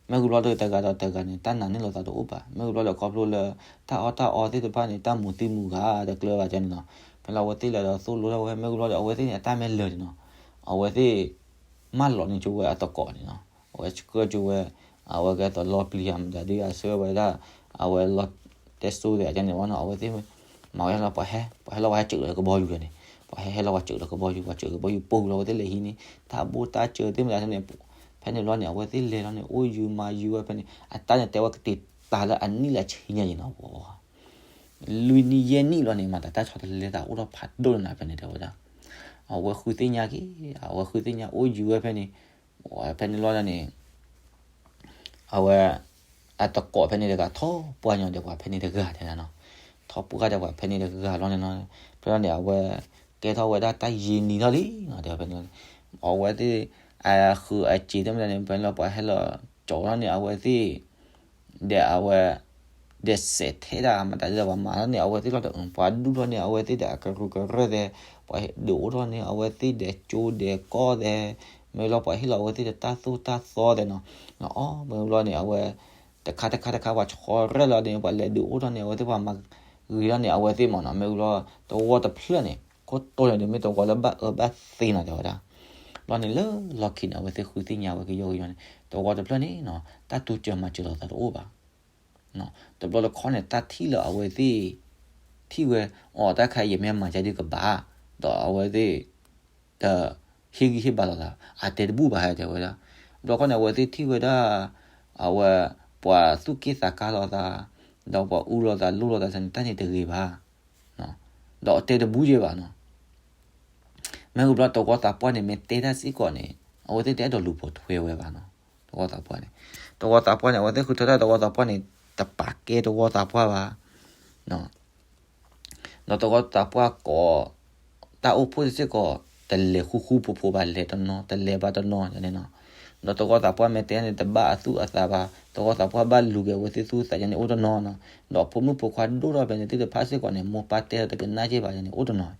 မ့ၢ်ဂ့ၤဘျီဒီးတဂၤဒီးတဂၤန့ၣ် တၢ်နာ်န့ၢ်လိာ်သးတအိၣ်ဘၣ်. မ့ၢ်ဂ့ၤဘျီဒီးခီဖျိလၢ တၢ်အီၣ်တၢ်အီသ့ၣ်တဖၣ်န့ၣ် တၢ်မူၤသံမူၤဂၤတကျၢၤဘၣ်ကန့ၣ်နီၤ. ဖဲလၢအဝဲသ့ၣ်လဲၤဒီးသိၣ်လိထီၣ်ဝဲ မ့ၢ်ဂ့ၤဘျီဒီး အဝဲသ့ၣ်န့ၣ် အတၢ်မ့ၢ်လၢာ်န့ၣ်နီၤ. အဝဲသ့ၣ် မၢလီၤန့ၢ်ကၠိဝဲအသကိးန့ၣ်နီၤ. အဝဲဆှၢကၠိဝဲ အဝဲကဲသိးလီၤပျံၤဧါမတၤဒု အဆၢဝဲဒၣ် အဝဲလီၤတဲစိသ့ၣ်အကန့ၣ်ဝဲနီၤ. အဝဲသ့ၣ် မၤဝဲလီၤ ပှၤဟဲ ပှၤဟဲလီၤဝဲဟဲစၢးလီၤကဘီယူၤန့ၣ်, ပှၤဟဲဟဲလီၤဝဲစၢးလီၤကဘီယူၤ ပှၤစၢးကဘီယူၤပိာ်လီၤဝဲသ့ၣ်လဲၤဟံးန့ၣ် တၢ်ဘိတၢ်စၢၤသ့ၣ်မတၤန့ၣ်, ဖဲန့ၣ်ဘျီန့ၣ် အဝဲသ့ၣ်လဲၤလီၤန့ၣ် အိၣ်ယုာ်မၤယုာ်ဝဲဖဲန့ၣ် အတၢ်န့ၣ်တဲဝဲကတ့ၤတၢ်လၢအနံၣ်လၢအဆံညါယံၤနီၤ. လွံၢ်နံၣ်ယဲၢ်နံၣ်လီၤန့ၣ် မၤတၢ်တၢ်ဆီတလဲသးအိၣ်ထီၣ်ဖးဒိၣ်လၢနၤဖဲန့ၣ်တဲဝဲဒၣ်. အဝဲဃုသ့ၣ်ညါက့ၤ အဝဲဃုသ့ၣ်ညါအိၣ်ယုာ်ဝဲဖဲန့ၣ် ဖဲန့ၣ်လီၤန့ၣ် အဝဲ အသကိးဖဲန့ၣ်တဂၤထီၣ်ပှၢ်ညီဒီးပှၤဖဲန့ၣ်တဂၤတဲဒၣ်နီၤ. ထီၣ်ပှၢ်ဒီးပှၤဖဲန့ၣ်တဂၤလီၤန့ၣ်နီၤ. ဖဲလီၤန့ၣ် အဝဲ ကဲထီၣ်ဝဲဒၣ်တၢ်ယံာ်နံၤထီၣ်လံနီၤ တဲဝဲဖဲန့ၣ်လီၤန့ၣ်. အဝဲသ့ၣ် အဃုာ်အစ့ၤသ့ၣ်မတၤန့ၣ် ဖဲန့ၣ်လီၤပှၤဟဲလီၤကၠီထီၣ်န့ၣ် အဝဲသ့ၣ် ဒီးအဝဲ ဒီးစဲးထဲဒၣ်မတၤဒ်သိးပှၤမၤထီၣ်န့ၣ် အဝဲသ့ၣ်လီၤဒီး ပှၤဒူၣ်ထီၣ်န့ၣ် အဝဲသ့ၣ်ဒီးအကရူၢ်ကရၢၢ်သဲး ပှၤဒုးအိၣ်ထီၣ်န့ၣ် အဝဲသ့ၣ်ဒီးကၠိဒီးကီၢ်သဲး မ့ၢ်လီၤပှၤဟ့ၣ်လီၤအဝဲသ့ၣ်ဒီးတၢ်သိၣ်တၢ်သီသဲးနီၤ. အီၤ မ့ၢ်လီၤန့ၣ် အဝဲ တခါတခါတခါပှၤဆီရဲၣ်လီၤန့ၣ် ပှၤလဲၤဒုးအိၣ်ထီၣ်န့ၣ် အဝဲသ့ၣ်ပှၤမၤဂ့ၤထီၣ်န့ၣ် အဝဲသ့ၣ်မ့ၢ်နီၤ မ့ၢ်လီၤ သဝီတဖျၢၣ်န့ၣ် ခိၣ်တိန့ၣ်ဒီးမ့ၢ်သဝီလၢဘၣ်အၢဘၣ်သီနီၤ တဲဝဲဒၣ်. ဘျီန့ၣ်လၢလီၢ်ခံန့ၣ် အဝဲသ့ၣ်ဃုသ့ၣ်ညါဝဲကယီကယီန့ၣ် သဝီတဖျၢၣ်န့ၣ်နီၤ တၢ်တိစၢၤမၤစၢၤလိာ်သးတအိၣ်ဘၣ်. တဘျီတခီန့ၣ် တၢ်ထံၣ်လၢအဝဲသ့ၣ် ထံၣ်ဝဲ အီၤတၢ်ခါအံၤယမ့ၢ်မၤကဒုကဘၣ် ဒီးအဝဲသ့ၣ် ဒီး ဟ့ၣ်ဂံၢ်ဟ့ၣ်ဘါလိာ်သး အတဲတဘူၣ်ဘၣ်ဟဲတဲဝဲဒၣ်. ဘျီခီန့ၣ် အဝဲသ့ၣ်ထံၣ်ဝဲဒၣ် အဝဲ ပှၤသူၣ်က့ၣ်သးကါလိာ်သး ဒီးပှၤအူလိာ်သးလိၣ်လိာ်သးန့ၣ် တၢ်န့ၣ်တဂ့ၤဘၣ် ဒီးအတဲတဘူၣ်ကဲဘၣ်နီၤ. မ့ၢ်ဂ့ၤဘျီသဝီသးပှၢ်န့ၣ် မ့ၢ်တဲတၢ်စ့ၢ်ကီးန့ၣ် အဝဲသ့ၣ်တအဲၣ်ဒိးလူၤပိာ်ထွဲဝဲဘၣ်နီၤ. သဝီသးပှၢ်န့ၣ် သဝီသးပှၢ်န့ၣ် အဝဲသ့ၣ်ဃုထၢတၢ်သဝီသးပှၢ်န့ၣ် တပာ်ကဲသဝီသးပှၢ်ဘၣ် ဒီးသဝီသးပှၢ်ကိး တၢ်အိၣ်ဖှိၣ်စ့ၢ်ကီး တလဲၤဃူဃူဖိးဖိးဘၣ် လဲၤတနီၤ တလဲၤဘၣ်တနီၤန့ၣ်နီၤ. ဒီးသဝီသးပှၢ်မ့ၢ်တဲန့ၣ် တဘၣ်အသူၣ်အသးဘၣ် သဝီသးပှၢ်ဘၣ်လူၤက့ၤအဝဲသ့ၣ်သူၣ်သးယါန့ၣ်အိၣ်တနီၤနီၤ. ဒီးဖိမုၣ်ဖိခွါဒိၣ်ထီၣ်ဖဲန့ၣ်သ့ၣ်တဖၣ်စ့ၢ်ကီးန့ၣ် မိၢ်ပၢ်တဲဒီးတကနၣ်က့ဘၣ်ယါန့ၣ်အိၣ်တနီၤ.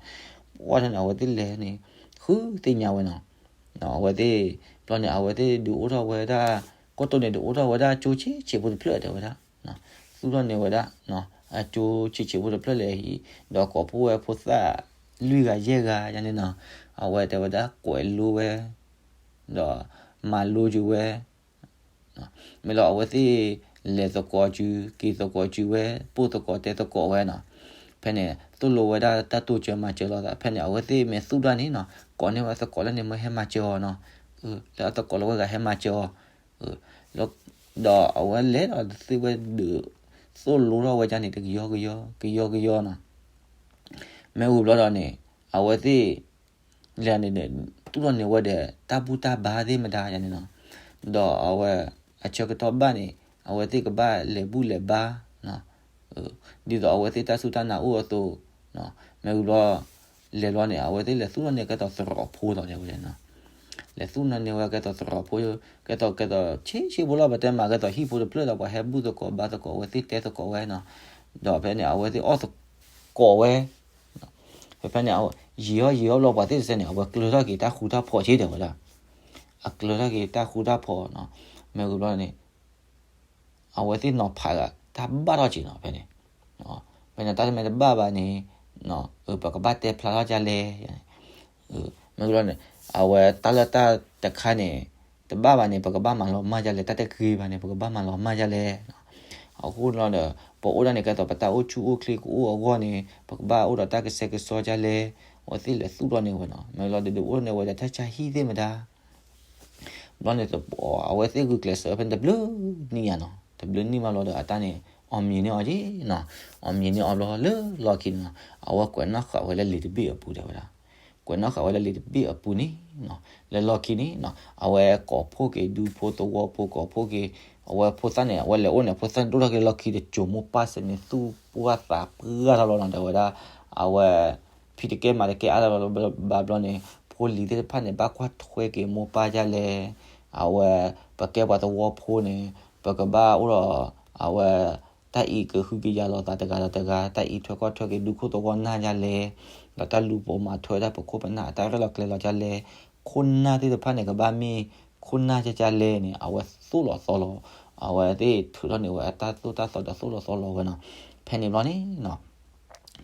ပှၢ်ထီၣ်န့ၣ် အဝဲသ့ၣ်လဲၤန့ၣ် ဃုသ့ၣ်ညါဝဲနီၤ. အဝဲသ့ၣ် ဘျီန့ၣ် အဝဲသ့ၣ်ဒုးအိၣ်ထီၣ်ဝဲဒၣ် ကိတိၢ်န့ၣ်ဒုးအိၣ်ထီၣ်ဝဲဒၣ်ကၠိဆံးဆံးဖိတဖျၢၣ်တဲဝဲဒၣ် သူၣ်ထီၣ်န့ၢ်ဝဲဒၣ် အကၠိဆံးဆံးဖိတဖျၢၣ်လဲၤဟံး ဒီးကိးဖှိၣ်ဝဲဖိသၣ် လွံၢ်ဂၤယဲၢ်ဂၤယါန့ၣ်နီၤ. အဝဲတဲဝဲဒၣ်ကွဲးလိဝဲ ဒီးမၤလိက့ၤဝဲ မ့ၢ်လီၤအဝဲသ့ၣ် လဲၤသကိးစု က့ၤသကိးစုဝဲ ပိၢ်သကိးတဲသကိးဝဲနီၤ. ဖဲန့ၣ် သိၣ်လိဝဲဒၣ်တၢ်တိစၢၤမၤစၢၤလိာ်သး ဖဲန့ၣ် အဝဲသ့ၣ်မ့ၢ်သူၣ်ဒၣ်န့ၣ်နီၤ ကိးန့ၢ်ဝဲသကိးလၢန့ၣ်မ့ၢ်ဟဲမၤစၢၤအီၤနီၤ. လၢအသကိးလၢဝဲဂၤဟဲမၤစၢၤအီၤ ဒီးအဝဲလဲၤဒီးသ့ၣ်ဝဲဒုး သိၣ်လိထီၣ်ဝဲဒၣ်န့ၣ် တကယီကယီ ကယီကယီနီၤ. မ့ၢ်ဝံၤဘျီဒီးန့ၣ် အဝဲသ့ၣ် လဲၤန့ၣ် သူၣ်ထီၣ်န့ၢ်ဝဲဒီး တၢ်ဘူၣ်တၢ်ဘါသ့ၣ်မတၤယါန့ၣ်နီၤ. ဒီးအဝဲ အဆၢကတီၢ်ဘၣ်န့ၣ် အဝဲသ့ၣ်ကဘၣ်လဲၤဘူၣ်လဲၤဘါ ဒ်သိးအဝဲသ့ၣ်တၢ်စူၢ်တၢ်နာ်အိၣ်အသိး မ့ၢ်ဝံၤဘျီ လဲၤဘျီန့ၣ် အဝဲသ့ၣ်လဲၤသူၣ်ထီၣ်န့ၢ်ကဲသိးသရိာ်ဖိလီၤ တဲဝဲဒၣ်နီၤ. လဲၤသူၣ်ထီၣ်န့ၢ်ဝဲကဲသိးသရိာ်ဖိ ကဲသိးကဲသိးဆ့ဆ့ဖိလီၤ ပတဲမးကဲသိးဟံၣ်ဖိတဖျၢၣ်ဒီး ပှၤဟဲဘူၣ်သကိးဘါသကိး အဝဲသ့ၣ်တဲသကိးဝဲနီၤ. ဒီးဖဲန့ၣ် အဝဲသ့ၣ်အီၣ်သကိးဝဲ ဖဲဖဲန့ၣ် ယံာ်အီၣ်ယံာ်အီၣ်ဘျီ ပှၤသ့ၣ်တစဲးန့ၣ် အဝဲကျၢၤထီၣ်က့ၤတၢ်ဃူတၢ်ဖိးစ့ၢ် တဲဝဲဒၣ်. အကျၢၤထီၣ်က့ၤတၢ်ဃူတၢ်ဖိးနီၤ. မ့ၢ်ဝံၤဘျီန့ၣ် အဝဲသ့ၣ်နီၤဖးဂၤ တၢ်ဘၣ်ထီၣ်က့ၤနီၤ ဖဲန့ၣ်. ဖဲန့ၣ် တၢ်တမ့ၢ်တဘၣ်ဘၣ်န့ၣ် ပကဘၣ်တဲဖျါထီၣ်ဒ်လဲၣ်. မ့ၢ်ဝံၤဘျီန့ၣ် အဝဲတၢ်လၢတၢ်တခါန့ၣ် တဘၣ်ဘၣ်န့ၣ် ပကဘၣ်မၤလီၤမၢ်ဒ်လဲၣ်, တၢ်တဂ့ၤဘၣ်န့ၣ် ပကဘၣ်မၤလီၤမၢ်ဒ်လဲၣ်. အဃိန့ၣ်ဒီး ပအိၣ်ဒၣ်န့ၣ် ကဲသိးပတၢ်အိၣ်ဆူၣ်အိၣ်ချ့ကအိၣ်အဂီၢ်န့ၣ် ပကဘၣ်အိၣ်ဒီးတၢ်ကဆှဲကဆှီဒ်လဲၣ်. အဝဲသ့ၣ်လဲၤသူၣ်ထီၣ်န့ၢ်ဝဲနီၤ. မ့ၢ်လီၤဒုးဒုးအိၣ်န့ၢ်ဝဲဒီးတၢ်ဆါဟံၣ်သ့ၣ်မတၤ ဘျီန့ၣ် အဝဲသ့ၣ်ဂုာ်ကျဲးစၢးဖဲန့ၣ်တဘျုးနံၣ်ညါနီၤ, တဘျုးနံၣ်မးလီၤဒီး အတၢ်န့ၣ် အီၣ်မံၤန့ၢ်အီၤက့ၤနီၤ. အီၣ်မံၤန့ၢ်အီၤဘျီလၢလီၢ်ခံန့ၣ်နီၤ, အဝဲကွဲးနီၣ်ဃာ်ဝဲလၢလံာ်တဘ့ၣ်အပူၤ တဲဝဲဒၣ်. ကွဲးနီၣ်ဃာ်ဝဲလၢလံာ်တဘ့ၣ်အပူၤန့ၣ်နီၤ, လၢလီၢ်ခံန့ၣ်နီၤ, အဝဲကိးဖှိၣ်က့ၤဒူဖိသဝီဖိ ကိးဖှိၣ်က့ၤ အဝဲဖိသၣ်န့ၣ် အဝဲလဲၤအိၣ်န့ၣ် ဖိသၣ်န့ၣ်ဒိၣ်ထီၣ်က့ၤလီၢ်ခံတစိၤ မိၢ်ပၢ်စ့ၢ်န့ၣ် သူၣ်ပှၢ်သးပှၢ်ထီၣ်လီၤနီၤ တဲဝဲဒၣ်. အဝဲ ဖံးတကဲမၤတကဲအါထီၣ်ဘၣ်ဘျီန့ၣ် ဖိလံၤသ့ၣ်တဖၣ်န့ၣ် ဘၣ်ကွၢ်ထွဲက့ၤမိၢ်ပၢ်ဒ်လဲၣ်. အဝဲ ပကဲပှၤသဝီဖိန့ၣ် ပကဘၣ်အိၣ်ဒီး အဝဲ တၢ်အံၤကဟုကယာ်လိာ်သးတဂၤဒီးတဂၤ, တၢ်အံးထွဲကွၢ်ထွဲက့ၤဒူခိၣ်သဝီနၢ်ဒ်လဲၣ်, ဒီးတၢ်လူၤပိာ်မၤထွဲတၢ်ပခိၣ်ပနၢ်အတၢ်ရဲၣ်လီၤကျဲၤလီၤဒ်လဲၣ်, ခိၣ်နၢ်သ့ၣ်တဖၣ်န့ၣ် ကဘၣ်မ့ၢ်ခိၣ်နၢ်ဒ်လဲၣ်န့ၣ် အဝဲသိၣ်လီၤသီလီၤ, အဝဲသ့ၣ်ထုးထီၣ်န့ၢ်ဝဲအတၢ်သိၣ်တၢ်သီဒီးသိၣ်လီၤသီလီၤဝဲနီၤ. ဖဲန့ၣ်ဘျီန့ၣ်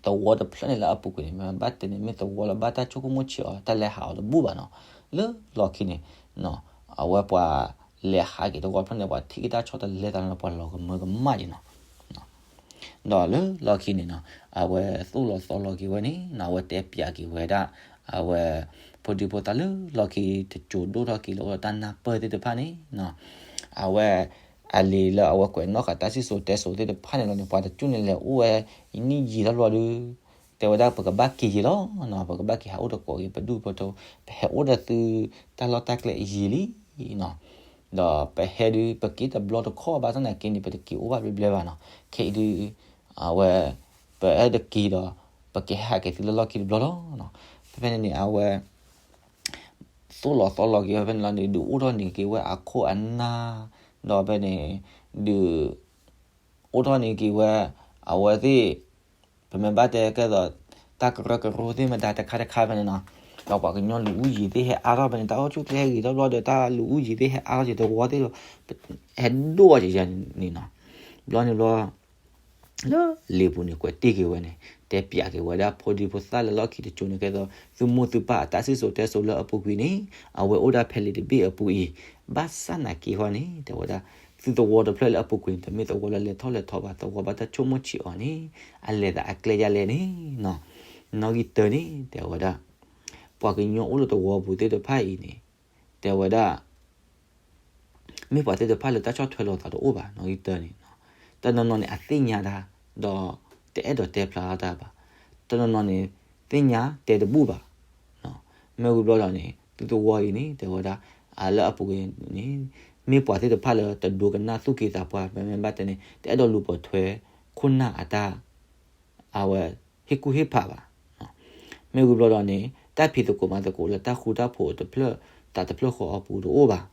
သဝီတဖျၢၣ်န့ၣ်လၢအပူၤကွံာ်န့ၣ် မ့ၢ်ဘၣ်တဲန့ၣ် မ့ၢ်သဝီလၢဘၣ်တၢ်ဆိကမိၣ်ဆံးအီၤ တၢ်လဲၤဟးအီၤတဘူၣ်ဘၣ်နီၤ. လၢလီၢ်ခံန့ၣ် အဝဲပှၤလဲၤဟးက့ၤသဝီတဖျၢၣ်န့ၣ် ပှၤထံၣ်က့ၤတၢ်ဆီတလဲသးန့ၣ် ပှၤလီၤကမၢကမၣ်က့ၤနီၤ. ဒီးလၢလီၢ်ခံန့ၣ်နီၤ အဝဲသိၣ်လီၤသီလီၤက့ၤဝဲန့ၣ်နီၤ အဝဲတဲပျးက့ၤဝဲဒၣ် အဝဲ ဖိဒံဖိသၣ်လၢလီၢ်ခံတစိၤဒိၣ်ထီၣ်က့ၤလၢအိၣ်ဒီးတၢ်နၢ်ပၢၢ်သ့ၣ်တဖၣ်န့ၣ်နီၤ အဝဲ အလံာ်လၢအဝဲကွဲးနီၣ်ဃာ်တၢ်စံၣ်စိၤတဲစိၤသ့ၣ်တဖၣ်န့ၣ်လီၤန့ၣ် ပှၤတကၠူၣ်န့ၣ်လဲၤအိၣ်ဝဲ အနံၣ်ယံာ်ထီၣ်ဘျီဒီး တဲဝဲဒၣ်ပကဘၣ်က့ၤယံာ်လီၤနီၤ, ပကဘၣ်က့ၤဟးအိၣ်သကိးက့ၤ ပဒူၣ်ပထူ ပဟဲအိၣ်ဒီးသုတၢ်လီၢ်တၢ်ကျဲယံာ်လံနီၤ. ဒီးပဟဲဒုး ပက့ၤတဘျီတခီၣ်ဘၣ်ဆၣ်သနာ်က့န့ၣ် ပတက့ၤအိၣ်ဘၣ်ဘျဲဘျဲဘၣ်နီၤ. ခဲအံၤဒုး အဝဲ ပအဲၣ်ဒိးက့ၤဒီး ပကဟဲဟးက့ၤသုလၢလီၢ်ခံတဘျီလီၤနီၤ. ဖဲဖဲန့ၣ်န့ၣ် အဝဲ သိၣ်လီၤသီလီၤက့ၤဝဲဖဲန့ၣ်လီၤန့ၣ် ဒုးအိၣ်ထီၣ်န့ၢ်က့ၤဝဲအခိၣ်အနၢ်, ဒီးဖဲန့ၣ် ဒုး အိၣ်ထီၣ်န့ၢ်က့ၤဝဲ အဝဲသ့ၣ် ပမ့ၢ်ဘၣ်တဲကဲသိး တၢ်ကရၢကရိသ့ၣ်မတၤတခါတခါဖဲန့ၣ်နီၤ, ဒီးပှၤကညီလူဦးရေသ့ၣ်ဟဲအါထီၣ်ဖဲန့ၣ် တၢ်အိၣ်ဆူၣ်အိၣ်ချ့ဟဲဂ့ၤထီၣ်ဘျီဒီး တၢ်လူဦးရေသ့ၣ်ဟဲအါထီၣ်က့ၤသဝီသ့ၣ်လီၤ ဟဲဒိၣ်အီၤက့ၤယၤန့ၣ်နီၤ. ဘျီန့ၣ်ဘျီ လၢလံာ်ပူၤန့ၣ် ကွဲးတ့ၢ်က့ၤဝဲန့ၣ် တဲပျးက့ၤဝဲဒၣ်ဖိဒံဖိသၣ်လၢလီၢ်ခံတစိၤန့ၣ် ကဲသိး သုမိၢ်သုပၢ်အတၢ်စံၣ်စိၤတဲစိၤလၢအပူၤကွံာ်န့ၣ် အဝဲအိၣ်ဒၣ်ဖဲလံာ်တဘ့ၣ်အပူၤအံၤ, ဘၣ်ဆၣ်နာ်က့ဟီန့ၣ် တဲဝဲဒၣ် သုသဝီတဖျၢၣ်လၢအပူၤကွံာ်န့ၣ် တမ့ၢ်သဝီလၢလဲၤထီၣ်လဲၤထီဘၣ်, သဝီဘၣ်တၢ်ဆိကမိၣ်ဆံးအီၤန့ၣ် အလဲၤသးအကျဲယါလဲၣ်န့ၣ်နီၤ. နီၣ်ဂံၢ်တၢန့ၣ် တဲဝဲဒၣ် ပှၤကညီအိၣ်လၢသဝီပူၤသ့ၣ်တဖၣ်အံၤန့ၣ် တဲဝဲဒၣ် မ့ၢ်ပှၤသ့ၣ်တဖၣ်လၢတၢ်ဆီၣ်ထွဲလိာ်သးတအိၣ်ဘၣ် နီၣ်ဂံၢ်တၢန့ၣ်, တနီၤနီၤန့ၣ် အသ့ၣ်ညါတၢ် ဒီးတအဲၣ်ဒိးတဲဖျါထီၣ်တၢ်ဘၣ်, တနီၤနီၤန့ၣ် သ့ၣ်ညါတဲတဘူၣ်ဘၣ်. မ့ၢ်ဝံၤဘျီဒီးန့ၣ် သုသဝီအံၤန့ၣ် တဲဝဲဒၣ် အလၢအပူၤကွံာ်န့ၣ် မ့ၢ်ပှၤသ့ၣ်တဖၣ်လၢတဒိကနၣ်သူၣ်က့သးပှၢ် မ့မ့ၢ်ဘၣ်တဲန့ၣ် တအဲၣ်ဒိးလူၤပိာ်ထွဲ ခိၣ်နၢ်အတၢ် အဝဲ ဟ့ၣ်ကူၣ်ဟ့ၣ်ဖးဘၣ်. မ့ၢ်ဝံၤဘျီဒီးန့ၣ် တၢ်ဖံးသကိးမၤသကိးလၢတၢ်ဃူတၢ်ဖိးတဖျၢၣ် သးတဖျၢၣ်ဃီအပူၤတအိၣ်ဘၣ်.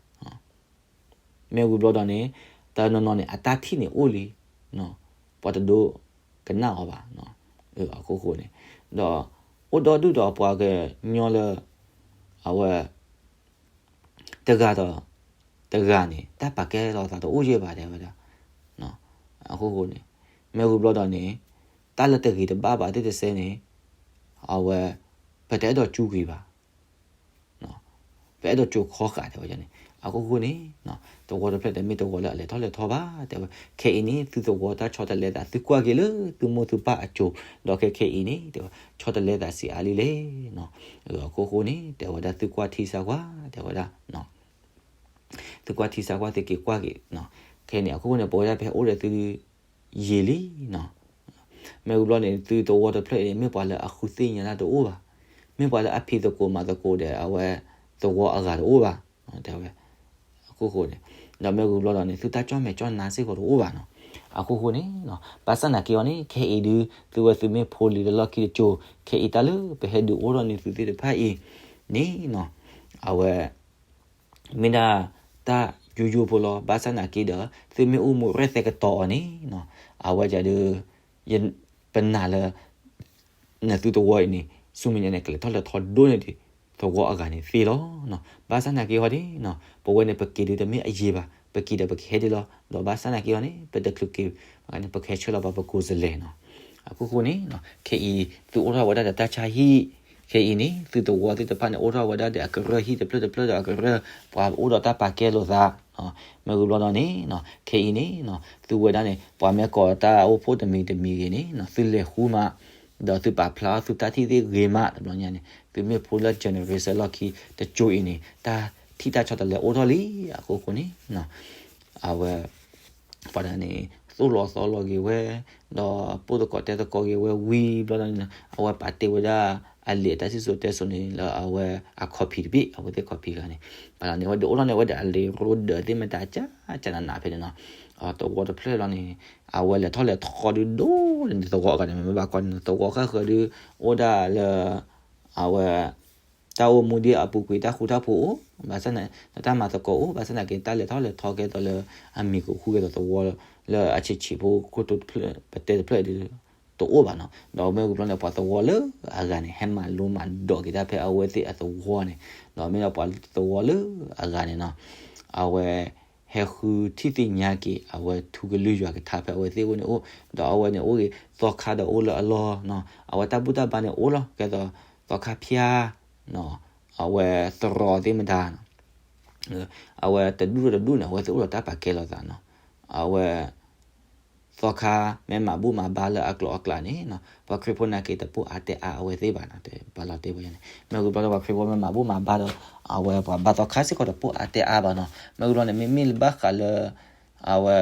မ့ၢ်ဝံၤဘျီဒီးန့ၣ် တနီၤနီၤန့ၣ် အတၢ်ထံၣ်န့ၣ်အိၣ်လံ, ပှၤတဒိကနၣ်အီၤဘၣ်. အဃိဃိန့ၣ် ဒီးအိၣ်ဒီဒူၣ်ဒီးပှၤကညီလၢ အဝဲ တဂၤဒီးတဂၤန့ၣ် တၢ်ပာ်ကဲလိာ်သးတအိၣ်ယဲၢ်ဘၣ် တဲဝဲဒၣ်. အဃိဃိန့ၣ် မ့ၢ်ဝံၤဘျီဒီးန့ၣ် တၢ်လၢတဂ့ၤတဘၣ်ဘၣ်သ့ၣ်တစဲးန့ၣ် အဝဲ ပတအဲၣ်ဒိးကူကွံာ်ဘၣ်. ပအဲၣ်ဒိးကၠိခီဃာ် တဲဝဲန့ၣ် အခိၣ်ဃိန့ၣ် သဝီတဖျၢၣ်တမ့ၢ်သဝီလၢအလဲၤထီၣ်လဲၤထီဘၣ် တဲဝဲ. ခဲအံၤန့ၣ် သုသဝီတၢ်ဆီတလဲသး သုကွၢ်က့ၤလၢသုမိၢ်သုပၢ်အစိၤ, ဒီးခဲခဲအံၤန့ၣ် တဲဝဲ ဆီတလဲသးဆံးအါလံလဲၣ်. အခိၣ်ဃိန့ၣ် တဲဝဲဒၣ်သုကွၢ်ထံဆါကွၢ် တဲဝဲဒၣ် သုကွၢ်ထံဆါကွၢ် သုက့ၤကွၢ်က့ၤ ခဲန့ၣ် အခိၣ်ဃိန့ၣ် ပဝဲဒၣ်ပဟဲအိၣ်ဒီးသု ယံာ်လံနီၤ. မ့ၢ်ဝံၤဘျီန့ၣ် သုသဝီတဖျၢၣ်အံၤန့ၣ် မ့ၢ်ပှၤလၢအဃုသ့ၣ်ညါတၢ်တအိၣ်ဘၣ်, မ့ၢ်ပှၤလၢအဖံးသကိးမၤသကိးဒီးအဝဲသဝီအဂၤတအိၣ်ဘၣ်, တဲဝဲ. အခိၣ်ဃိန့ၣ် ဒီးမ့ၢ်ဝံၤဘျီဒီးန့ၣ် သုတၢ်ကၠီၣ်မဲာ်ကၠီၣ်နါစ့ၢ်ကီးတအိၣ်ဘၣ်နီၤ. အခိၣ်ဃိန့ၣ် ဘၣ်ဆၣ်သနာ်က့အီၤန့ၣ် ခဲအံၤဒုး သုဝဲသုမ့ၢ်ဖိလံၤလၢလီၢ်ခံတစိၤ, ခဲအံၤတၢ်လၢပဟဲဒုးအိၣ်ထီၣ်န့ၢ်သုသ့ၣ်တဖၣ်အံၤန့ၣ်နီၤ, အဝဲ မ့ၢ်ဒၣ်တၢ်ယိယိဖိလီၤ. ဘၣ်ဆၣ်သနာ်က့ဒီး သုမ့ၢ်အိၣ်မူရဲၣ်သဲကတီၤအီၤန့ၣ်နီၤ, အဝဲဒၣ်ဒီး ပနာ်လၢ နသုသဝီအံၤန့ၣ် ဆူမဲာ်ညါန့ၣ် ကလဲၤထီၣ်လဲၤထီဒိၣ်န့ၢ်ဒံး သဝီအဂၤန့ၣ်သ့လီၤ. ဘၣ်ဆၣ်သနာ်က့အီၤန့ၣ် ပဝဲန့ၣ် ပက့ၤဒုးတမ့ၢ်အယံာ်ဘၣ်, ပက့ၤဒီးပကဟဲဒံးလီၤ. ဒီးဘၣ်ဆၣ်သနာ်က့အီၤန့ၣ် ပတချုးက့ၤ ပကဟဲဆှၢလီၤပှၤပကိးစလဲၤနီၤ. အခိၣ်ဃိန့ၣ် ခဲအံၤ သုအိၣ်ထီၣ်ဝဲဒၣ်ဒီးတၢ်ဆါဟံၣ်, ခဲအံၤန့ၣ် သုသဝီသ့ၣ်တဖၣ်န့ၣ် အိၣ်ထီၣ်ဝဲဒၣ်ဒီးအကရၢၢ်ဟံၣ်တဖျၢၣ်တဖျၢၣ်ဒီးအကရၢၢ် ပှၤအိၣ်ဒီးတၢ်ပာ်ကဲလိာ်သး မ့ၢ်ဝံၤဘျီဒီးန့ၣ် ခဲအံၤန့ၣ် သုဝဲဒၣ်န့ၣ် ပှၤမ့ၢ်ကိးတၢ်အိၣ်ဖှိၣ်တမံၤတမံၤဂ့ၤန့ၣ် သုလဲၤဃုမး, ဒီးသုပာ်ဖျါအီၤသုတၢ်ထံၣ်သ့ၣ်ဂ့ၤမး တဘျီညါန့ၣ် သုမ့ၢ်ဖိလၢ generation လီၢ်ခံတစိၤအံၤန့ၣ် တၢ်ထံၣ်တၢ်ဆီတလဲအိၣ်ထီၣ်လံ. အခိၣ်ဃိန့ၣ် အဝဲ ပှၤဒၣ်န့ၣ် သိၣ်လီၤသီလီၤက့ၤဝဲ, ဒီးပိၢ်သကိးတဲသကိးက့ၤဝဲဝံၤဘျီဒီးန့ၣ် အဝဲပာ်တ့ၢ်ဝဲဒၣ်အလံာ်အတၢ်စံၣ်စိၤတဲစိၤန့ၣ် လၢအဝဲအ copy တဘ့ၣ်, အဝဲသ့ၣ် copy ဂၤန့ၣ် ပာ်လီၤန့ၢ်ဝဲဒုးအိၣ်ထီၣ်န့ၢ်ဝဲဒၣ်အလံာ်ရိဒၢးသ့ၣ်မတၤကၢကၢနးနးဖဲန့ၣ်နီၤ. သဝီတဖျၢၣ်လီၤန့ၣ် အဝဲလဲၤထီၣ်လဲၤထီဒုးဒိၣ်န့ၢ်သဝီအဂၤန့ၣ် မ့ၢ်ဘၣ်ကွၢ်န့ၣ် သဝီဃၣ်ဃၢၤဒုး အိၣ်ဒၣ်လၢ အဝဲ တၢ်အိၣ်မူဒ်အပူၤကွံာ် တၢ်ဃူတၢ်ဖိးအိၣ်, ဘၣ်ဆၣ်န့ၣ် တၢ်မၤသကိးအိၣ်, ဘၣ်ဆၣ်သနာ်က့ တၢ်လဲၤထီၣ်လဲၤထီကဲသိးလၢ အမံၤကဃူကဲသိးသဝီ လၢအဆံးဆံးဖိခိၣ်တိဖျၢၣ် ပတဲတဖျၢၣ်ဒုး တအိၣ်ဘၣ်နီၤ. ဒီးမ့ၢ်ဝံၤဘျီန့ၣ် ပှၤသဝီလၢအဂၤန့ၣ် ဟဲမၤလိမၤဒိးက့ၤတၢ်ဖဲအဝဲသ့ၣ်အသဝီန့ၣ်, ဒီးမ့ၢ်ဒီးပှၤသဝီလၢအဂၤန့ၣ်နီၤ အဝဲ ဟဲဃုထံၣ်သ့ၣ်ညါက့ၤ အဝဲထူကလုၢ်ယွၤကထါဖဲအဝဲသ့ၣ်အအိၣ်န့ၣ်အိၣ်, ဒီးအဝဲန့ၣ်အိၣ်ဂ့ၤ သီခါဒီးအိၣ်လၢအလီၢ်နီၤ, အဝဲတၢ်ဘူၣ်တၢ်ဘါန့ၣ်အိၣ်လီၤ ကဲသိး သီခါဖၠါ အဝဲသရိာ်သ့ၣ်မတၤ အဝဲတဒူၣ်ဒီးတဒူၣ်န့ၣ် အဝဲသ့ၣ်အိၣ်ဒီးတၢ်ပာ်ကဲလိာ်သးနီၤ. အဝဲ သီခါမ့ၢ်မၤဘူၣ်မၤဘါလၢအကျိၤအကျဲန့ၣ်နီၤ ပှၤခရံာ်ဖိနာ်က့တပိာ်အါတဲအါအဝဲသ့ၣ်ဘၣ်နီၤ, ပာ်လီၤတဲဝဲန့ၣ် မ့ၢ်ဝံၤဘျီလၢပှၤခရံာ်ဖိမ့ၢ်မၤဘူၣ်မၤဘါဒီး အဝဲပှၤဘါသီခါစ့ၢ်ကီးတပိာ်အါတဲအါဘၣ်နီၤ. မ့ၢ်ဝံၤဘျီန့ၣ် မ့မ့ၢ်လၢဘၣ်ဃးလၢ အဝဲ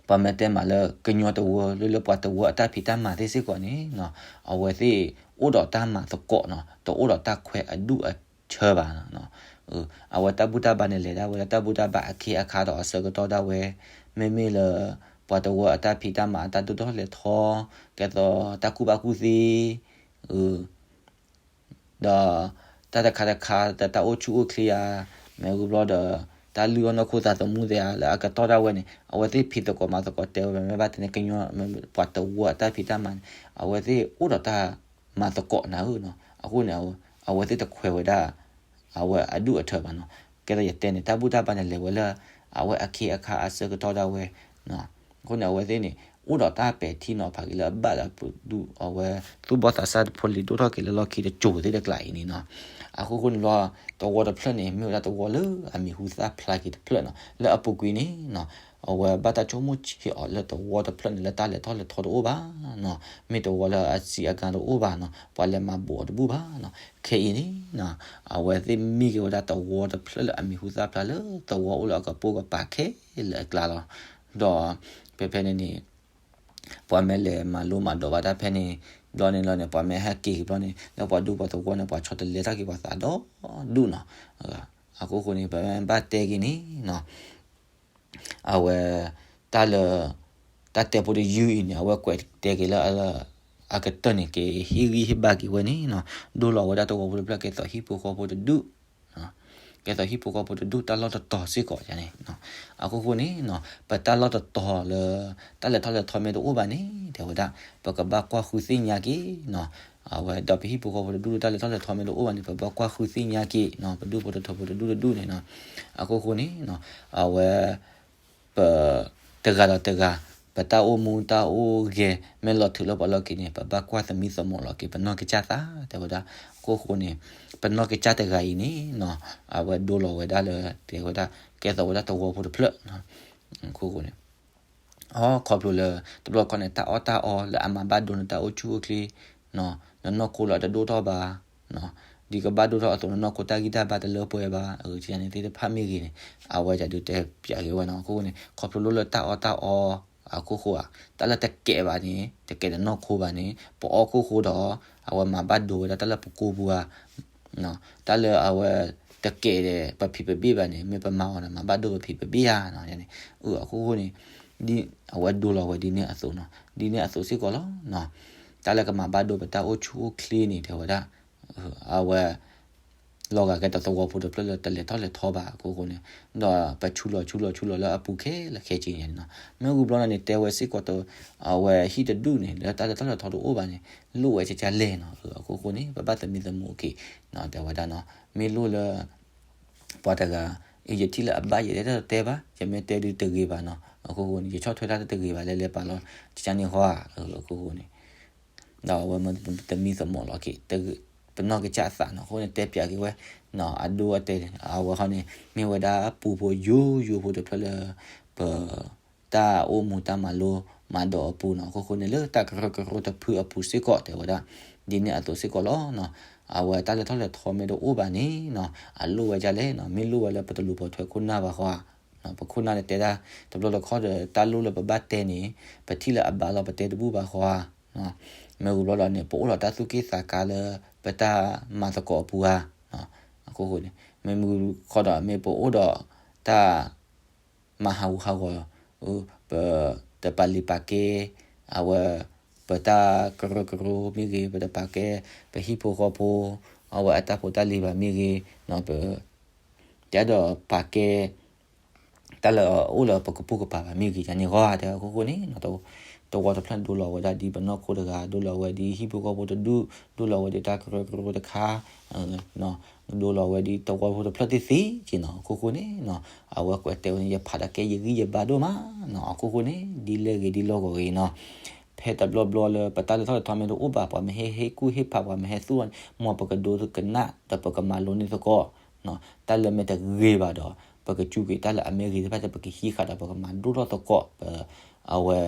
ပှၤမ့ၢ်တဲမးလၢကညီတဝၢ လၢလၢပှၤတဝၢအတၢ်ဖံးတၢ်မၤသ့ၣ်စ့ၢ်ကီးန့ၣ်နီၤ အဝဲသ့ၣ်အိၣ်ဒီးတၢ်မၤသကိးနီၤ တအိၣ်ဒီးတၢ်ခွဲးအဒူၣ်အဆၢဘၣ်နီၤ. အဝဲတၢ်ဘူၣ်တၢ်ဘါန့ၣ် လဲၤဒၣ်ဝဲလၢတၢ်ဘူၣ်တၢ်ဘါအခ့အခါဒီးအဆၢကတီၢ်ဒၣ်ဝဲ, မ့မ့ၢ်လၢ ပှၤတဝၢအတၢ်ဖံးတၢ်မၤအတၢ်ဒိၣ်ထီၣ်လဲၤထီ, ကဲသိးတၢ်ကူၣ်ဘၣ်ကူၣ်သ့ ဒီးတၢ်တခါတခါ တၢ်အိၣ်ဆူၣ်အိၣ်ချ့ဧါ, မ့ၢ်ဝံၤဘျီဒီး တၢ်လုၢ်အီၣ်နီၢ်ခိသးသမူသ့ၣ်ဧါ လၢအကတီၢ်ဒၣ်ဝဲန့ၣ် အဝဲသ့ၣ်ဖံးသကိးမၤသကိးတဲဝဲ မ့ၢ်ဘၣ်တဲန့ၣ် ကညီ ပှၤတဝၢအတၢ်ဖံးတၢ်မၤန့ၣ် အဝဲသ့ၣ်အိၣ်ဒီးတၢ်မၤသကိးနၤဧၢနီၤ. အဃိန့ၣ် အဝဲသ့ၣ်တခွဲးဝဲဒၣ် အဝဲအဒူၣ်အထၢဘၣ်နီၤ. ကဲသိးယတဲန့ၣ် တၢ်ဘူၣ်တၢ်ဘါန့ၣ် လဲၤဝဲလၢ အဝဲအခ့အခါအဆၢကတီၢ်ဒၣ်ဝဲ အဃိန့ၣ် အဝဲသ့ၣ်န့ၣ် အိၣ်ဒီးတၢ်ပဲာ်ထံနီၤဖးက့ၤလၢအဘၣ်လၢအပဒူၣ် အဝဲသူၣ်ဘီၣ်သးစၢ်ဖိလံၤဒိၣ်ထီၣ်က့ၤလၢလီၢ်ခံတစိၤသ့ၣ်တကျါအံၤန့ၣ်နီၤ. အဃိဃိန့ၣ်လီၤ သဝီတဖျၢၣ်န့ၣ် မ့ၢ်ဝဲဒၣ်သဝီလၢအမံၤဟူသၣ်ဖျါက့ၤတဖျၢၣ်နီၤ လၢအပူၤကွံာ်န့ၣ်နီၤ အဝဲဘၣ်တၢ်ဆိကမိၣ်ဆံးအီၤလၢသဝီတဖျၢၣ်န့ၣ် လၢတၢ်လဲၤထီၣ်လဲၤထီတအိၣ်ဘၣ်နီၤ, မ့ၢ်သဝီလၢအစံးအကၤတအိၣ်ဘၣ်နီၤ, ပှၤလဲၤမၤဘူးအီၤတဘူၣ်ဘၣ်နီၤ. ခဲအံၤန့ၣ်နီၤ အဝဲသ့ၣ်မံက့ၤဝဲဒၣ်သဝီတဖျၢၣ်လၢအမံၤဟူသၣ်ဖျါလၢသဝီအိၣ်လၢအကပိာ်ကပၤခဲလၢာ်အကျါလီၤ. ဒီးဖဲဖဲန့ၣ်န့ၣ် ပှၤမ့ၢ်လဲၤမၤလိမၤဒိးဘၣ်တၢ်ဖဲန့ၣ် ဘျီန့ၣ်လီၤန့ၣ် ပှၤမ့ၢ်ဟဲက့ၤက့ၤဘျီန့ၣ် လၢပှၤဒူပှၤသဝီန့ၣ် ပှၤဆီတလဲထီၣ်က့ၤပှၤသးဒီဒူၣ်နီၤ. အဃိဃိန့ၣ် ပမ့ၢ်ဘၣ်တဲက့ၤန့ၣ်နီၤ အဝဲ တၢ်လၢ တၢ်တဲဖိတယုၢ်အံၤန့ၣ် အဝဲကွဲးတဲက့ၤလၢ အကတၢၢ်န့ၣ် က့ၤဟ့ၣ်ဂံၢ်ဟ့ၣ်ဘါက့ၤဝဲန့ၣ်နီၤ ဒိၣ်လီၤဝဲဒၣ်သဝီဖိတဖျၢၣ် ကဲသိးဟံၣ်ဖိဃီဖိတဒူၣ် ကဲသိးဟံၣ်ဖိဃီဖိတဒူၣ် တၢ်လီၢ်တတီၤစ့ၢ်ကီးန့ၣ်နီၤ. အဃိဃိန့ၣ်နီၤ ပတၢ်လီၢ်တတီၤလၢ တၢ်လဲၤထီၣ်လဲၤထီမ့ၢ်တအိၣ်ဘၣ်န့ၣ် တဲဝဲဒၣ် ပကဘၣ်ကွၢ်ဃုသ့ၣ်ညါက့ၤနီၤ အဝဲဒီးပဟံၣ်ဖိဃီဖိတဒူၣ် တၢ်လဲၤထီၣ်လဲၤထီမ့ၢ်တအိၣ်ဘၣ်န့ၣ် ပဘၣ်ကွၢ်ဃုသ့ၣ်ညါက့ၤနီၤ ပဒူၣ်ဖိထၢဖိတဒူၣ်တဒူၣ်န့ၣ်နီၤ. အဃိဃိန့ၣ်နီၤ အဝဲ ပ တဂၤဒီးတဂၤ ပတၢ်အိၣ်မူတၢ်အိၣ်ဂဲၤ မ့ၢ်လီၤထုးလၢပှၤလီၢ်ခံန့ၣ် ပဘၣ်ကွၢ်သမံသမိးလီၤက့ၤ ပနီၢ်ကစၢ်သး တဲဝဲဒၣ်. အခိၣ်ဃိန့ၣ် ပနီၢ်ကစၢ်တဂၤအံၤန့ၣ်နီၤ အဝဲဒိလီၤဝဲဒၣ်လၢ တဲဝဲဒၣ် ကဲသိးဝဲဒၣ်သဝီဖိတဖျၢၣ် အခိၣ်ဃိန့ၣ် အီ ခီဖျိလၢ တဘျီခီန့ၣ် တၢ်အီၣ်တၢ်အီလၢအမၤဘၣ်ဒိနတၢ်အိၣ်ဆူၣ်အိၣ်ချ့ နနီၢ်ခိလၢအတဒိၣ်ထီၣ်ဘၣ် ဒ်ကဘၣ်ဒိၣ်ထီၣ်အသိး နနီၢ်ခိတၢ်ဂံၢ်တၢ်ဘါတလၢပှဲၤဘၣ် အန့ၣ်သ့ၣ်တဖၣ်မ့ၢ်ဂ့ၤန့ၣ် အဝဲဒၣ်ဒုးတဲပၠးက့ၤဝဲနီၤ. အခိၣ်ဃိန့ၣ် ခီဖျိလၢတၢ်အီၣ်တၢ်အီ အခိၣ်ဃိဧါ တၢ်လၢတကဲးဘၣ်န့ၣ် တကဲးနနီၢ်ခိဘၣ်န့ၣ် ပအီၣ်ခိၣ်ဃိဒီး အဝဲမၤဘၣ်ဒိဝဲဒၣ်တၢ်လၢပကိာ်ပူၤဧါ တၢ်လၢအဝဲတကဲးဒီး ပဖံးပဘ့ၣ်ဘၣ်န့ၣ် မ့ၢ်ပမၤအီၤဒီး မၤဘၣ်ဒိပဖံးပဘ့ၣ်ဧါန့ၣ်. အခိၣ်ဃိန့ၣ် ဒ်အဝဲဒိလီၤဝဲဒ်န့ၣ်အသိးနီၤ ဒ်န့ၣ်အသိးစ့ၢ်ကီးလီၤ. တၢ်လၢကမၤဘၣ်ဒိပတၢ်အိၣ်ဆူၣ်အိၣ်ချ့န့ၣ် တဲဝဲဒၣ် အဝဲ လီၤဂာ်ကဲတသဝီဖိတဖျၢၣ်လၢတလဲၤထီၣ်လဲၤထီဘၣ် အခိၣ်ဃိန့ၣ် ဒီးပဆူလီၤဆူလီၤဆူလီၤလၢအပူၤခဲလၢာ်ခဲဆ့န့ၣ်နီၤ. မ့ၢ်ဂုာ်ဘျီန့ၣ် တဲဝဲစ့ၢ်ကီး အဝဲဟံၣ်တဒူၣ်န့ၣ် လၢတၢ်လဲၤထီၣ်လဲၤထီတအိၣ်ဘၣ်န့ၣ် လိၣ်ဝဲကကလဲၣ်နီၤ. အခိၣ်ဃိန့ၣ် ပဘၣ်သမံသမိးက့ၤ တဲဝဲဒၣ်နီၤ မ့ၢ်လိၣ်လၢ ပှၤတဂၤ အံၤယထံၣ်လၢအဘၣ်ယဲ တဲတၢ်တတဲဘၣ် ယမ့ၢ်တဲဒုးတဂ့ၤဘၣ်နီၤ. အခိၣ်ဃိန့ၣ် ယဆီၣ်ထွဲတၢ်တဂ့ၤဘၣ် လဲၤလဲၤပာ်လီၤ ကကန့ၣ်ဃီဧါ အခိၣ်ဃိန့ၣ် ဒီးအဝဲမ့ၢ်သမံသမိးလီၤက့ၤ ပနီၢ်ကစၢ်အသးနီၤ. အဃိန့ၣ် တဲပၠးက့ၤဝဲ အဒိအတဲာ် အဝဲဃီန့ၣ် မ့ၢ်ဝဲဒၣ်ပူဖိယိယိဖိတဖျၢၣ်လၢ ပ တၢ်အိၣ်မူတၢ်မၤလိမၤဒိးအပူၤနီၤ. အခိၣ်ဃိန့ၣ် လၢတၢ်ကရၢကရိတဖုအပူၤစ့ၢ်ကီး တဲဝဲဒၣ် ဒ်န့ၣ်အသိးစ့ၢ်ကီးလီၤနီၤ. အဝဲတၢ်လဲၤထီၣ်လဲၤထီမ့ၢ်တအိၣ်ဘၣ်န့ၣ်နီၤ အလိၣ်ဝဲဒ်လဲၣ်နီၤ. မ့ၢ်လိၣ်ဝဲလၢပတလူၤပိာ်ထွဲခိၣ်နၢ်ဘၣ်ဃီဧါ ပခိၣ်နၢ်န့ၣ်တဲဒၣ် တဘျီတခီၣ်ဒီး တၢ်လိၣ်လၢပဘၣ်တဲန့ၣ် ပထံၣ်လၢအဘၣ်လီၤ ပတဲတဘူၣ်ဘၣ်ဃီဧါ. မ့ၢ်ဂုာ်ဘျီဒီးန့ၣ် ပအိၣ်ဒီးတၢ်သူၣ်က့ၣ်သးကါလၢ ပတၢ်မၤသကိးအပူၤဧါ. အဃိန့ၣ် မ့ၢ်မုၢ်ခီဒီး မ့ၢ်ပအိၣ်ဒီးတၢ် မၤဟးဂူာ်ဟးဂီၤ ပတပာ်လုၢ်ပာ်ကဲ အဝဲ ပတၢ်ကရၢကရိမ့ၢ်ဂ့ၤ ပတပာ်ကဲ ပဟံၣ်ဖိဃီဖိ အဝဲအတၢ်ဖိတၢ်လံၤဘၣ်မ့ၢ်ဂ့ၤ ပ တဲဒီးပာ်ကဲ တၢ်လၢအအိၣ်လၢပကပိာ်ကပၤဘၣ်မ့ၢ်ဂ့ၤ ယၤန့ၣ်ဂီၢ် တဲအခိၣ်ဃိန့ၣ် တဝီတဖျၢၣ်ဒိလီၤဝဲဒၣ်ဒ်ပနီၢ်ခိတဂၤ ဒိလီၤဝဲဒ်ဟံၣ်ဖိဃီဖိတဒူၣ် ဒိလီၤဝဲဒ်တၢ်ကရၢကရိတခါ ဒိလီၤဝဲဒ်တဝီဖိတဖျၢၣ်သ့ၣ်သ့ၣ်က့နီၤ. အခိၣ်ဃိန့ၣ် အဝဲကွဲးတဲဝဲန့ၣ် ယဖးဒီးကဲယဂံၢ်ယဘါဒိၣ်မးနီၤ. အခိၣ်ဃိန့ၣ် ဒ်လဲၣ်ဂ့ၤဒ်လီၢ်ဂီၤဂ့ၤနီၤ ဖဲတဘျီဘျီလၢပတၢ်လဲၤထီၣ်လဲၤထီမ့ၢ်တအိၣ်ဘၣ် ပှၤမ့ၢ်ဟ့ၣ်ဟ့ၣ်ကူၣ်ဟ့ၣ်ဖး ပှၤမ့ၢ်ဟဲသူၣ်အီၤန့ၣ် မ်ပကဒိကနၣ်ဒီးပကမၤလိန့ၢ်သကိး တၢ်လၢမ့ၢ်တဂ့ၤဘၣ်ဒီး ပကစူးကွံာ်တၢ်လၢအမ့ၢ်ဂ့ၤတဖၣ် ပကဟံးဃာ်ဒီးပကမၤဒိၣ်ထီၣ်သကိး ပ အဝဲ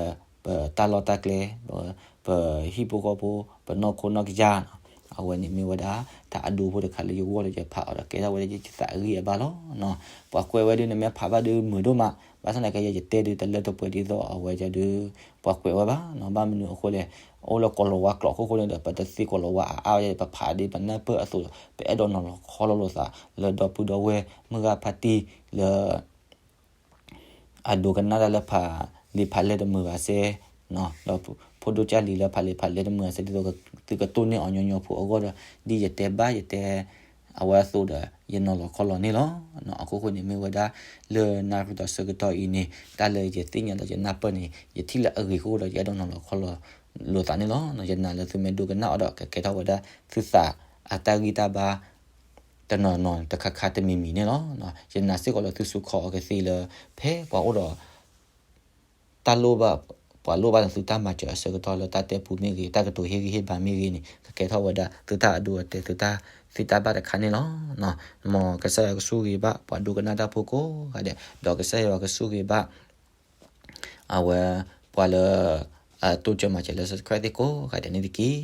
ပတၢ်လီၢ်တၢ်ကျဲ ပဟံၣ်ဖိဃီဖိ ပနီၢ်ခိနီၢ်ကစၢ်နီၤ. အဝဲန့ၣ်မ့ၢ်ဝဲဒၣ် တၢ်အဒိဖိတခါလၢယဂီၢ်လၢယဖးအီၤဒီး ကဲထီၣ်ဝဲဒၣ်ယသးအဂံၢ်အဘါလီၤနီၤ. ပှၤကွဲးဝဲဒၣ်န့ၣ် မ့ၢ်ဖးဘၣ်ဒုးမုာ်ဒိၣ်မး ဘၣ်ဆၣ်သနာ်က့ ယတဲဒုးတလၢတပှဲၤဒ်သိး အဝဲဒၣ်ဒုး ပှၤကွဲးဝဲဘၣ်နီၤ. ဘၣ်မနုၤအဃိလဲၣ် အိၣ်လၢကီၤလၤဝါကျိာ်အခိၣ်ဃိန့ၣ်ဒီး ပတသ့ကီၤလၤဝါအါအါဝဲ ပဖးဒ်ပနၢ်ပၢၢ်အသိးဒီး ပအဲၣ်ဒိးနီၤလီၤခီလီၤလိာ်သး လၢဒီပုၢ်ဒီဝဲၢ်မုၢ်ဂၤဖါတံၢ်လၢ အဒိကနၣ်တၢ်လၢဖးလံာ်ဖးလဲၢ်တမုာ်ဘၣ်စဲ ဒီးဖိဒိၣ်ကၢ်လံၤလၢဖးလံာ်ဖးလဲၢ်တမုာ်ဘၣ်စဲ ဒ်သိးသုကတိၢ်န့ၢ်အီၤညီညီဖိအဂီၢ်ဒီး ဒ်ယတဲဘၣ်ယတဲ အဝဲအသိးဒီး ယနီၤလီၤခီလီၤန့ၢ်လီၤ. အခိၣ်ဃိန့ၣ် မ့ၢ်ဝဲဒၣ်လၢနၣ်ရံၣ်ဒီးဆၢကတီၢ်အံၤန့ၣ် တၢ်လၢယသ့ၣ်ညါဒီးယနၢ်ပၢၢ်န့ၣ် ယထံၣ်လၢအဂ့ၤအဃိဒီး ယအဲၣ်ဒိးနီၤလီၤခီလီၤလိာ်သးန့ၣ်လီၤ. ယနာ်လၢသုမ့ၢ်ဒိကနၣ်အီၤဒီး ကကဲထီၣ်ဝဲဒၣ်သုသးအတၢ်ဂံၢ်တၢ်ဘါ တနီၤနီၤတခါခါတမံၤမံၤန့ၣ်လီၤ. ယနာ်စ့ၢ်ကီးလၢသုစူးခီအီၤကသ့လၢ ဖဲပှၤအိၣ်ဒီး တၢ်လိၣ်ဘၣ် ပှၤလိၣ်ဘၣ်န့ၣ် သုတၢ်မၤစၢၤအဆၢကတီၢ်လၢတၢ်တဲပူမ့ၢ်ဂ့ၤ တၢ်ကတိၤဟ့ၣ်ဂံၢ်ဟ့ၣ်ဘါမ့ၢ်ဂ့ၤန့ၣ် ကကဲထီၣ်ဝဲဒၣ်သုတၢ်အဒိအတဲာ် သုတၢ်သ့တၢ်ဘၣ်တခါန့ၣ်လီၤ. မ်ကစၢ်ယွၤကဆိၣ်ဂ့ၤဘၣ် ပှၤဒိကနၣ်တၢ်ဖိကိးဂၤဒဲး ဒီးကစၢ်ယွၤကဆိၣ်ဂ့ၤဘၣ် အဝဲ ပှၤလၢ အတိစၢၤမၤစၢၤလၢ subscribe သ့ၣ်ကိးဂၤဒဲးန့ၣ်တက့ၢ်.